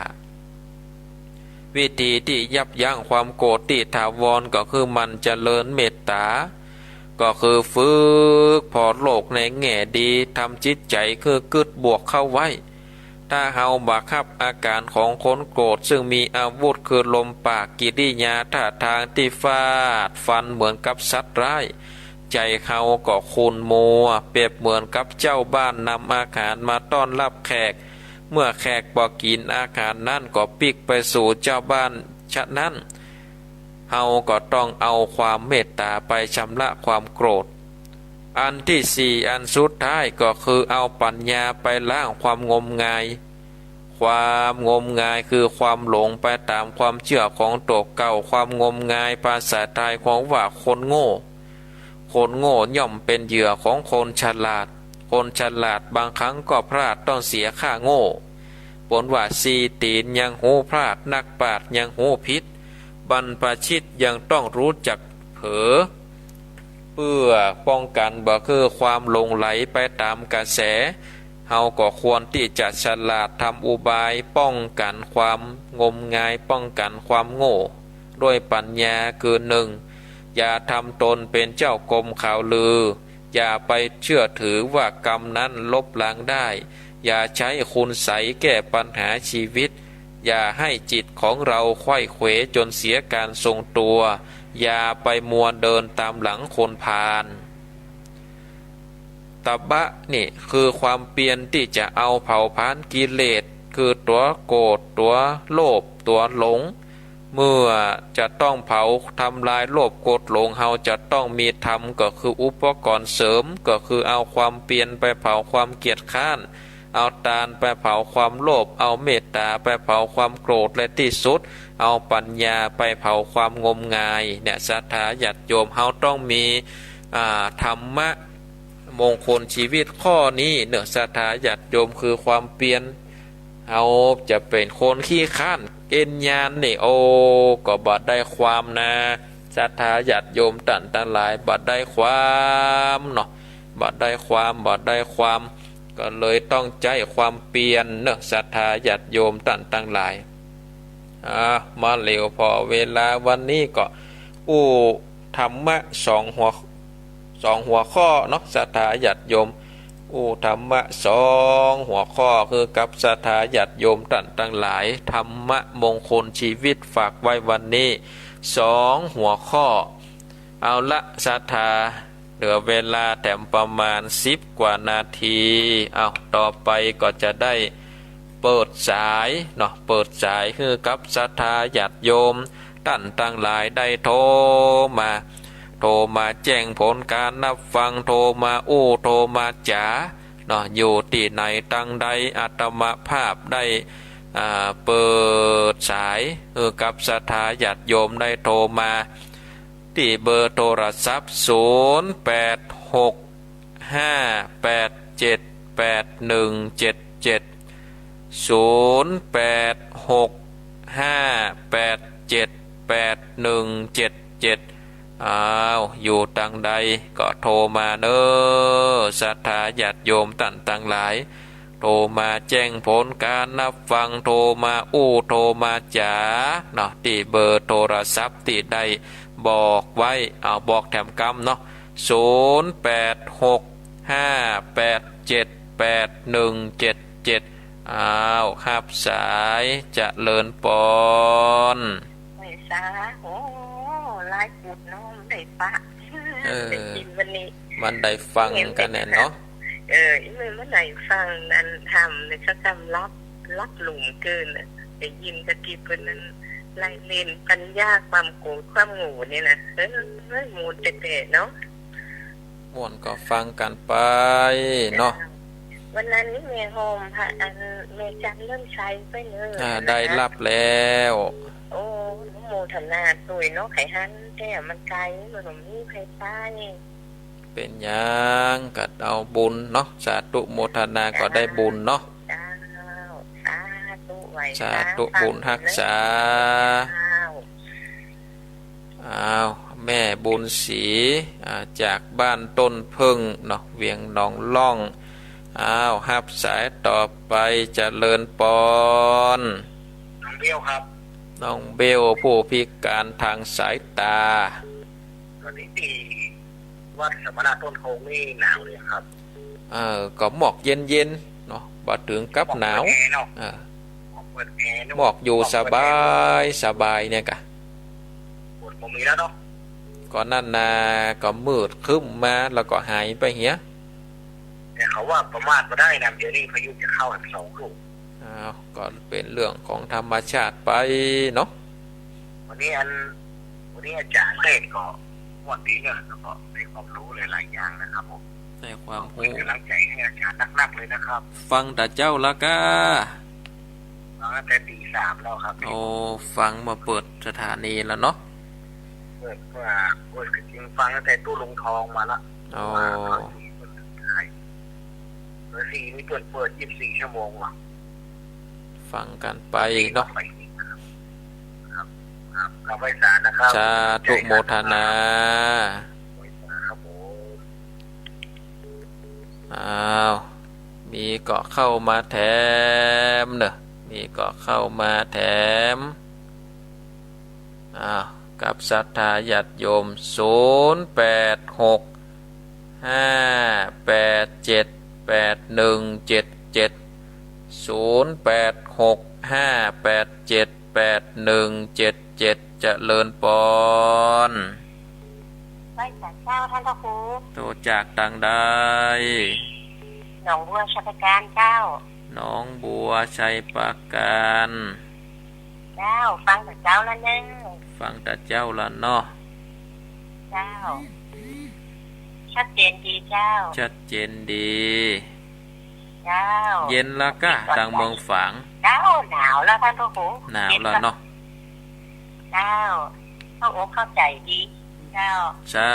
วิธีตี้ยับยั้งความโกรธตี้ถาวรก็คือหมั่นเจริญเมตต๋า ก็คือฝึกผ่อโลกในแง่ดี ทำจิตใจ๋คือกึ๊ดบวกเข้าไว้ ถ้าเฮาบ่ฮับอาก๋านของคนโกรธ ซึ่งมีอาวุธคือลมปาก กิริยาท่าตางตี้ฟาดฟันเหมือนกับสัตว์ร้าย ใจ๋เฮาก็ขุ่นมัว เปรียบเหมือนกับเจ้าบ้านนำอาหารมาต้อนรับแขก เมื่อแขกบ่กิ๋นอาหารนั้นก็ปิ๊กไปสู่เจ้าบ้าน ฉะนั้น เฮาก็ต้องเอาความเมตต๋าไปชำระความโกรธ อันตี้สี่ อันสุดท้ายก็คือเอาปั๋ญญาไปล้างความงมงาย ความงมงายคือความหลงไปต๋ามความเจื้อของตั๋วเก่า ความงมงายภาษาไทยขวางว่าคนโง่ คนโง่ย่อมเป๋นเหยื่อของคนฉลาด คนฉลาดบางครั้งก็พลาดต้องเสียค่าโง่ เปิ้นว่าสี่ตี๋นยังฮู้พลาด นักปราชญ์ยังฮู้ผิด บรรพชิตยังต้องฮู้จักเผลอ เปื้อป้องกั๋นบ่หื้อความหลงไหลไปต๋ามกระแส เฮาก็ควรตี้จะฉลาดทำอุบายป้องกั๋นความงมงาย ป้องกั๋นความโง่ ด้วยปั๋ญญา คือ นึ่ง อย่าทำตนเป๋นเจ้ากรมข่าวลือ อย่าไปเจื้อถือว่ากำนั้นลบล้างได้ อย่าใจ๊คุณไสยแก้ปัญหาชีวิต อย่าหื้อจิตของเฮาไขว้เขวจ๋นเสียก๋านทรงตั๋ว อย่าไปมัวเดินต๋ามหลังคนพาล ตบะนี่คือความเปียรตี้จะเอาเผาผลาญกิเลส คือตั๋วโกรธ ตั๋วโลภ ตั๋วหลง เมื่อจะต้องเผาทำลายโลภโกรธหลง เฮาจะต้องมีธรรม ก็คืออุปกรณ์เสริม ก็คือเอาความเปียรไปเผาความเกียจคร้าน เอาตานไปเผาความโลภ เอาเมตต๋าไปเผาความโกรธ และตี้สุดเอาปั๋ญญาไปเผาความงมงาย เนี่ย ศรัทธาญาติโยม เฮาต้องมี อ่า ธรรมะมงคลชีวิตข้อนี้เนาะ ศรัทธาญาติโยม คือความเปียร เฮาจะเป๋นคนขี้คร้าน เอ็นยานนี่ โอ้ ก็บ่ได้ความนะ ศรัทธาญาติโยมต้านตังหลาย บ่ได้ความเนาะ บ่ได้ความ บ่ได้ความ ก็เลยต้องใจ๊ความเปียรเนาะ ศรัทธาญาติโยมต้านตังหลาย อ่า มาเหลียวผ่อเวลาวันนี้ก็อู้ธรรมะสองหัว สองหัวข้อเนาะ ศรัทธาญาติโยม อู้ธรรมะสองหัวข้อ หื้อกับศรัทธาญาติโยมต้านตังหลาย ธรรมะมงคลชีวิตฝากไว้วันนี้สองหัวข้อ เอาละ ศรัทธา เหลือเวลาแถมประมาณสิบกว่านาที เอา ต่อไปก็จะได้เปิดสายเนาะ เปิดสายหื้อกับศรัทธาญาติโยมต้านตังหลายได้โทรมา โทรมาแจ้งผลก๋านฮับฟัง โทรมาอู้ โทรมาจ๋าเนาะ อยู่ตี้ไหนตังใด อาตมาภาพได้ อ่า เปิดสายหื้อกับศรัทธาญาติโยมได้โทรมา ตี้เบอร์โทรศัพท์ ศูนย์ แปด หก ห้า แปด เจ็ด แปด หนึ่ง เจ็ด เจ็ด ศูนย์ แปด หก ห้า แปด เจ็ด แปด หนึ่ง เจ็ด เจ็ด อ้าว อยู่ตังใดก็โทรมาเน้อ ศรัทธาญาติโยมต้านตังหลาย โทรมาแจ้งผลก๋านฮับฟัง โทรมาอู้ โทรมาจ๋าเนาะ ตี้เบอร์โทรศัพท์ตี้ได้บอกไว้ เอา บอกแถมกำเนาะ ศูนย์ แปด หก ห้า แปด เจ็ด แปด หนึ่ง เจ็ด เจ็ด อ้าว ฮับสาย เจริญปอน ไหว้สา โอ้ หลายกุดเนาะ บ่ได้ปะ เออ ได้ยินวันนี้ บ่ได้ฟังกั๋นแน่เนาะ เออ อีมื้อบ่ได้ฟังอันธรรมเนี่ย สักกำลับ หลับลุ่มเกินน่ะ ได้ยินตะกี้เปิ้นนั้น ไล่เล่นปัญญาความโกรธความโง่นี่นะ เอ้ย ม่วนแต๊ๆ เนาะ ม่วนก็ฟังกั๋นไปเนาะ วันนั้นนี่แม่หอมพระอันแม่จันเริ่มใช้ไปเนอะ อ่า ได้ฮับแล้ว โอ้ อนุโมทนาตวยเนาะ ใผหันแต๊มันไก๋ มันบ่มีใผไป เป๋นหยัง ก็เอาบุญเนาะ สาธุโมทนาก็ได้บุญเนาะ เจ้า สาธุ ไหว้สา สาธุ บุญฮักษา เจ้า อ้าว แม่บุญศรี อ่า จากบ้านต้นผึ้งเนาะ เวียงหนองล่อง อ้าว ฮับสายต่อไป เจริญปอน น้องเบลครับ น้องเบล ผู้พิการทางสายตา ตอนนี้ตี้วัดสมณะต้นโพนี่หนาวเลยครับ เออ ก็หมอกเย็นๆ เนาะ บ่เถิงกับหนาว เปิดแอร์เนาะ อ่า เปิดแอร์เนาะ หมอกอยู่ เปิดแอร์ สบาย สบายเนี่ยก่ะ ฝนบ่มีแล้วเนาะ ก็นั่นนา ก็มืดครึ้มมา แล้วก็หายไปเหีย แต่เขาว่าประมาทบ่ได้นะ เดี๋ยวนี้พายุจะเข้าแหมสองลูก อ้าว ก็เป๋นเรื่องของธรรมชาติไปเนาะ วันนี้อัน วันนี้อาจ๋ารย์เทศน์ก็ม่วนดีเนาะ แล้วก็ได้ความรู้หลายๆ อย่างนะครับผม ได้ความรู้ ขอเป๋นก๋ำลังใจ๋หื้ออาจ๋ารย์นักๆ เลยนะครับ ฟังแต่เจ๊าละก้า ฟังตั้งแต่ตีสามแล้วครับ โอ้ ฟังเมื่อเปิดสถานีแล้วเนาะ เปิดเมื่อ เปิดจริงๆ ฟังตั้งแต่ตู้ลุงทองมาละ อ๋อ ว่าเขาสี่คนสุดท้าย เบอร์สี่นี่เปิ้นเปิดยี่สิบสี่ชั่วโมงว่ะ ฟังกั๋นไปเนาะ ครับ ครับ ครับ ไหว้สานะครับ สาธุโมทนา ไหว้สาครับผม อ้าว มีเกาะเข้ามาแถมเนาะ มีเกาะเข้ามาแถม อ้าว กับศรัทธาญาติโยม ศูนย์แปดหก ห้าแปดเจ็ด แปดหนึ่งเจ็ดเจ็ด ศูนย์แปดหก ห้าแปดเจ็ด แปดหนึ่งเจ็ดเจ็ด เจริญปอน ไหว้สาเจ้าต้านพระครู โตจากตางใด หนองบัวชัยปราการเจ้า หนองบัวชัยปราการ เจ้า ฟังแต่เจ๊าละเน่อ ฟังแต่เจ๊าละเนาะ เจ้า ชัดเจนดีเจ้า ชัดเจนดี เจ้า เย็นละก้า ตางเมืองฝาง เจ้า หนาวแล้วต้านพระครู หนาวแล้วเนาะ เจ้า เข้าอกเข้าใจ๋ดี เจ้า สา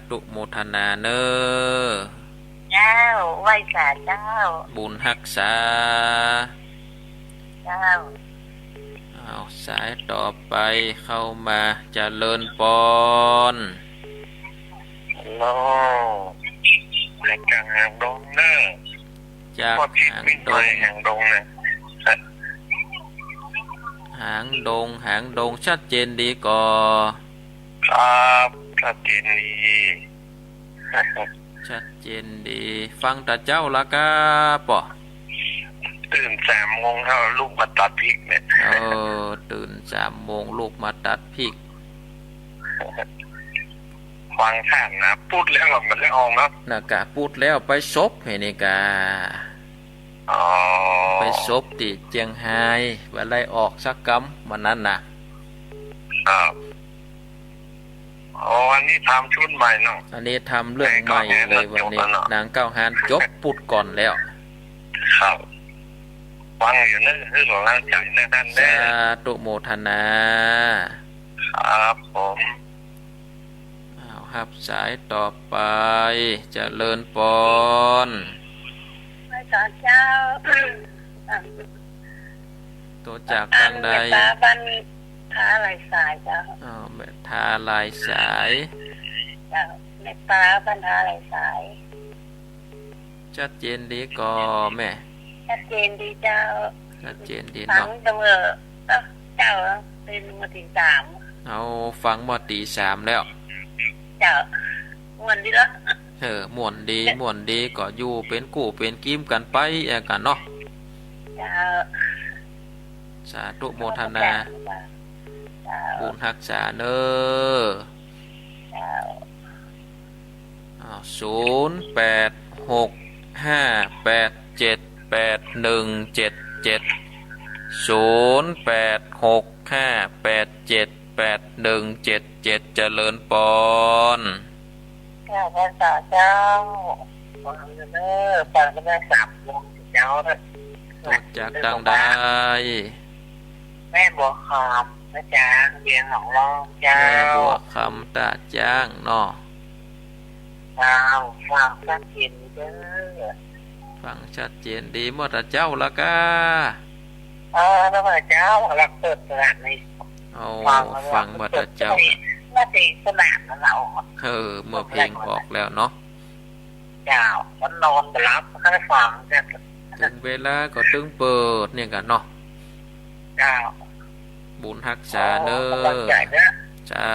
ธุโมทนาเน่อ เจ้า ไหว้สาเจ้า บุญฮักษา เจ้า อ้าว สายต่อไปเข้ามา เจริญปอน ฮัลโหล จากหางดงเน่อ จากหางดง หางดงเน่อ หางดง หางดง ชัดเจนดีก่อ ครับ ชัดเจนดี ชัดเจนดี ฟังแต่เจ๊าละก้าปอ ตื่นสามโมงเฮาลูกมาตัดพริกเนี่ย เออ ตื่นสามโมงลูกมาตัดพริก ฟังต้านนะ ปุ๊ดแล้วก็บ่ได้ออกเนาะ น่ะก้า ปุ๊ดแล้วไปสบหื้อนี่ก้า อ๋อ ไปสบตี้เจียงฮาย บ่ได้ออกสักกำ วันนั้นน่ะ ครับ อ๋อ อันนี้ทำชุดใหม่เนาะ อันนี้ทำเรื่องใหม่เลยวันนี้ นางเก้าฮานจบปุ๊ดก่อนแล้ว ครับ ฟังอยู่เน่อ หื้อกำลังใจ๋เน่อต้านเน่อ สาธุโมทนา ครับผม อ้าว ฮับสายต่อไป เจริญปอน ไหว้สาเจ้า โตจากตางใด อันแม่ต๋าบ้านท้าลายสายเจ้า อ้าว แม่ท้าลายสาย เจ้า แม่ต๋าบ้านท้าลายสาย ชัดเจนดีก่อแม่ ชัดเจนดีเจ้า ชัดเจนดีเนาะ ฟังเสมอ เอ้อ เจ้า ตื่นมาตีสาม เอา ฟังมาตีสามแล้ว เจ้า ม่วนดีละ เออ ม่วนดี ม่วนดี ก็อยู่เป๋นกู้เป๋นกี๋กั๋นไป แอกั๋นเนาะ เจ้า สาธุโมทนา เจ้า บุญฮักษาเน่อ เจ้า อ้าว ศูนย์แปดหก ห้าแปดเจ็ด แปดหนึ่งเจ็ดเจ็ด ศูนย์แปดหก ห้าแปดเจ็ด แปดหนึ่งเจ็ดเจ็ด เจริญปอน เจ้า ไหว้สาเจ้า ฟังอยู่เน่อ ฟังอยู่เน่อ สามโมงเจ๊าเน่อ โตจากตางใด แม่บัวคำนะจ๊ะ เวียงหนองล่องเจ้า แม่บัวคำตาดจ๊างเนาะ เจ้า ฟังชัดเจนเน่อ ฟังชัดเจนดี เมื่อตะเจ๊าละก้า เออ เมื่อตะเจ๊า หลังเปิดสนามนี่ โอ้ ฟังแล้ว ฟังเมื่อตะเจ๊า เมื่อเพลงสนามนั่นแหละ เออ เมื่อเพลงออกแล้วเนาะ เจ้า มันนอนบ่หลับ มันก็ได้ฟังเนี่ย เถิงเวลาก็ตึงเปิดเนี่ยกั๋นเนาะ เจ้า บุญฮักษาเน่อ อ๋อ กำลังใจ๋เน่อ สา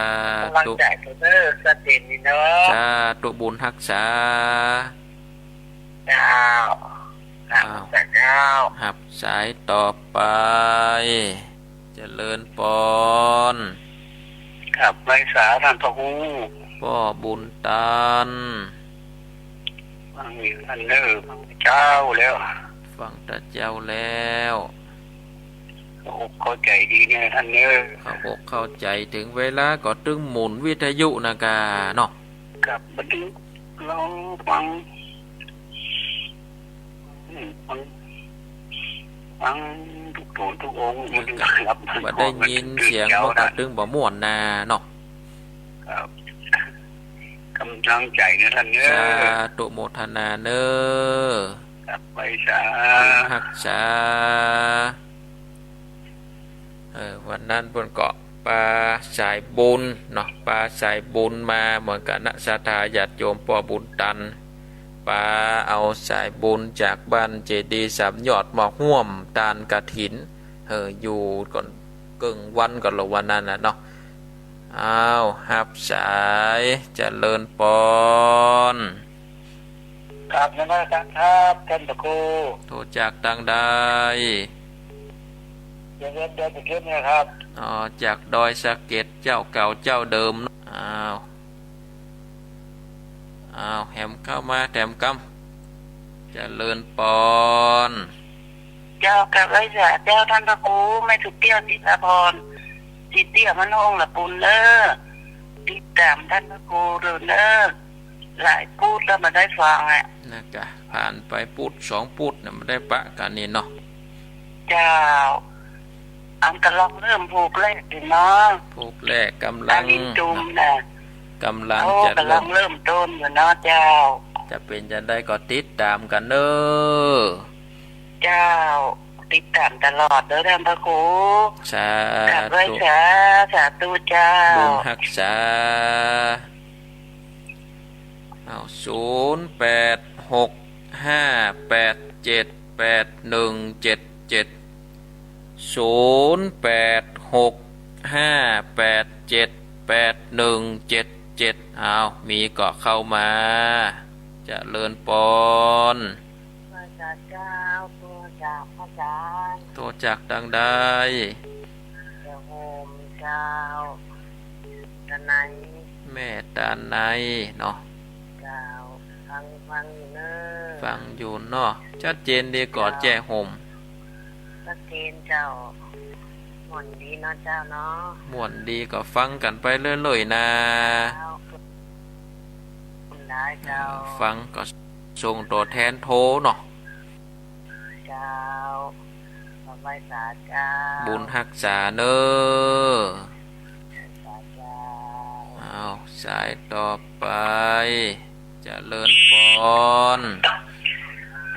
ธุ กำลังใจ๋เน่อ ชัดเจนดีเน่อ สาธุ บุญฮักษา เจ้า อ้าว สาธุเจ้า จ้า ฮับสายต่อไป เจริญปอน ครับ ไหว้สาต้านพระครู ป้อบุญตัน ฟังอยู่ต้านเน่อ ฟังเจ้าแล้ว ฟังตะเจ้าแล้ว เข้าอกเข้าใจ๋ดีเน่อต้านเน่อ เข้าอกเข้าใจ๋ เถิงเวลาก็ตึงหมุนวิทยุนะก่าเนาะ ครับ บัดนี้ลองฟัง อืม ฟัง ฟังกู้โตกู้องค์ มัน ครับ บ่ได้ยินเสียงมันก็ตึงบ่ม่วนนาเนาะ ครับ ก๋ำลังใจ๋เน่อต้านเน่อ สาธุโมทนาเน่อ ครับ ไหว้สา บุญฮักษา เออ วันนั้นเปิ้นก็ปาสายบุญเนาะ ปาสายบุญมาเหมือนกั๋นนะ ศรัทธาญาติโยมป้อบุญตัน ปาเอาสายบุญจากบ้านเจดีย์สามยอดมาฮ่วมตานกฐิน เออ อยู่ก่อนเกิ่งวันก่อนละวันนั้นน่ะเนาะ อ้าว ฮับสาย เจริญปอน ครับ นมัสก๋านครับ ต้านพระครู โตจากตางใด จากดอยสะเก็ดเนี่ยครับ อ๋อ จากดอยสะเก็ด เจ้าเก่าเจ้าเดิมเนาะ อ้าว อ้าว แหมเข้ามาแถมกำ เจริญปอน เจ้า กับไหว้สาเจ้าต้านพระครู แม่สุเตี้ย ศิลาพร ศิเตี้ยมโนองค์ละปูนเน่อ ติดต๋ามต้านพระครูเน่อ หลายปู๊ดแล้วบ่ได้ฟังอะ นะก่า ผ่านไปปู๊ดสองปู๊ดเนี่ยบ่ได้ปะกั๋นนี่เนาะ เจ้า อันกำลังเริ่มปู๊ดแรกอยู่เนาะ ปู๊ดแรกก๋ำลัง อาลินตูมน่ะ ก๋ำลัง โอ้ จะเริ่ม ก๋ำลังเริ่มต้นอยู่เนาะเจ้า จะเป๋นจาใดก็ติดต๋ามกั๋นเน่อ เจ้า ติดต๋ามตลอดเน่อต้านพระครู สาธุ กับไหว้สา สาธุเจ้า บุญฮักษา อ้าว ศูนย์แปดหกห้าแปดเจ็ดแปดหนึ่งเจ็ดเจ็ด ศูนย์แปดหกห้าแปดเจ็ดแปดหนึ่งเจ็ดเจ็ด อ้าว มีก็เข้ามา เจริญปอน ไหว้สาเจ้า โตจากอาจ๋ารย์ โตจากตางใด เจ้าโฮมเจ้า ตาไน แม่ตาไนเนาะ เจ้า ฟัง ฟังอยู่เน่อ ฟังอยู่เนาะ ชัดเจนดีก่อ เจ้า แจ้โฮม ชัดเจนเจ้า ม่วนดีเนาะเจ้าเนาะ ม่วนดีก็ฟังกั๋นไปเรื่อยๆ นะ เจ้า ขอบคุณหลายเจ้า เออ ฟังก็ส่งตั๋วแทนโทรเนาะ เจ้า ขอไหว้สาเจ้า บุญฮักษาเน่อ สาเจ้า อ้าว สายต่อไป เจริญปอน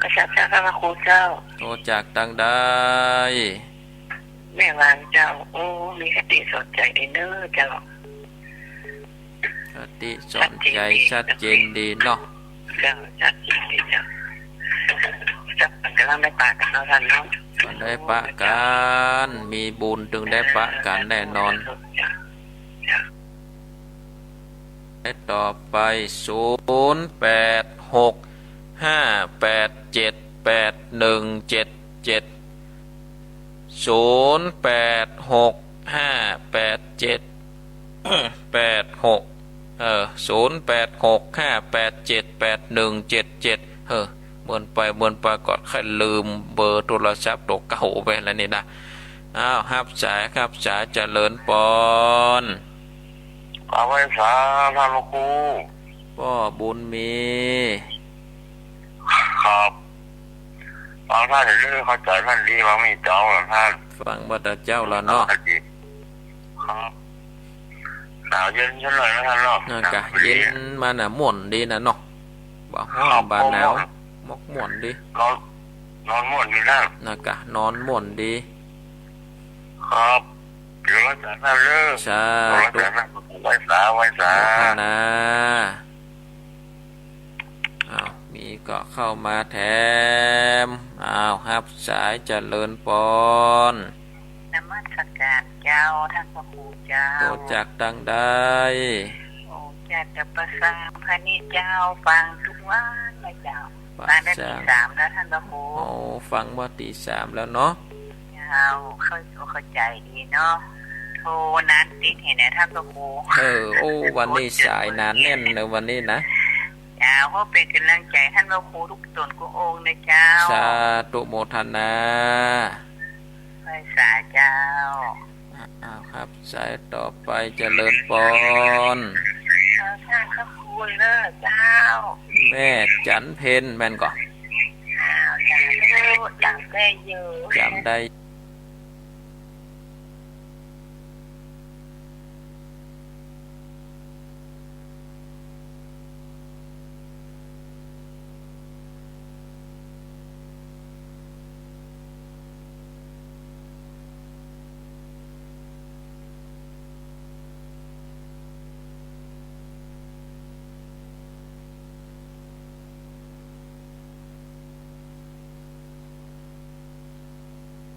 กษัตริย์เจ้า พระครูเจ้า โตจากตางใด แม่หวานเจ้า โอ้ มีคติสอนใจ๋ดีเน่อเจ้า คติสอนใจ๋ชัดเจนดีเนาะ เจ้า ชัดเจนดีเจ้า เจ้า กำลังได้ปะกั๋นเนาะต้านเนาะ ก็ได้ปะกั๋น มีบุญตึงได้ปะกั๋นแน่นอน เจ้า เจ้า ต่อไป ศูนย์แปดหกห้าแปดเจ็ดแปดหนึ่งเจ็ดเจ็ด ศูนย์แปดหกห้าแปดเจ็ดแปดหก เออ ศูนย์แปดหกห้าแปดเจ็ดแปดหนึ่งเจ็ดเจ็ด เออ เมินไปเมินไปก็ค่อยลืมเบอร์โทรศัพท์ตั๋วเก่าไปแล้วนี่นะ อ้าว ฮับสาย ฮับสาย เจริญปอน กราบไหว้สาต้านพระครู ป้อบุญมี ครับ ฟังต้านอยู่เน่อ เข้าใจ๋ต้านดี ฟังบ่าเจ้าละต้าน ฟังบ่าเจ้าละเนาะ ครับ หนาวเย็นซะหน่อยนะต้านเนาะ นะก่า หนาวดี เย็นมาน่ะ ม่วนดีน่ะเนาะ บ่ฮ้อน ครับ บ่หนาว ม่วน มกม่วนดี นอน นอนม่วนดีต้าน นะก่า นอนม่วนดี ครับ เดี๋ยวไหว้สาต้านเน่อ สาธุ ไหว้สาต้าน ไหว้สา ไหว้สา โมทนา อ้าว มีก็เข้ามาแถม อ้าว ฮับสาย เจริญปอน นมัสก๋านเจ้า ต้านพระครูเจ้า โตจากตางใด โอ้ จากตะปะซางพะนี่เจ้า ฟังกู้วันเลยเจ้า ฟั ฟังได้ตีสามแล้วต้านพระครู โอ้ ฟังว่าตีสามแล้วเนาะ เจ้า เข้า เข้าใจ๋ดีเนาะ โทรนานติดแหมนะต้านพระครู เออ โอ้ วันนี้สายหนาแน่นเนอะวันนี้นะ เจ้า ขอเป๋นก๋ำลังใจ๋ต้านพระครูกู้ต๋นกู้องค์นะเจ้า สาธุโมทนา ไหว้สาเจ้า อ้าวครับ สายต่อไปเจริญปอน ขอต้านพระครูเน้อเจ้า แม่จันเพ็ญแม่นก่อ อ้าว สาธุ จ๋ำได้อยู่ จ๋ำได้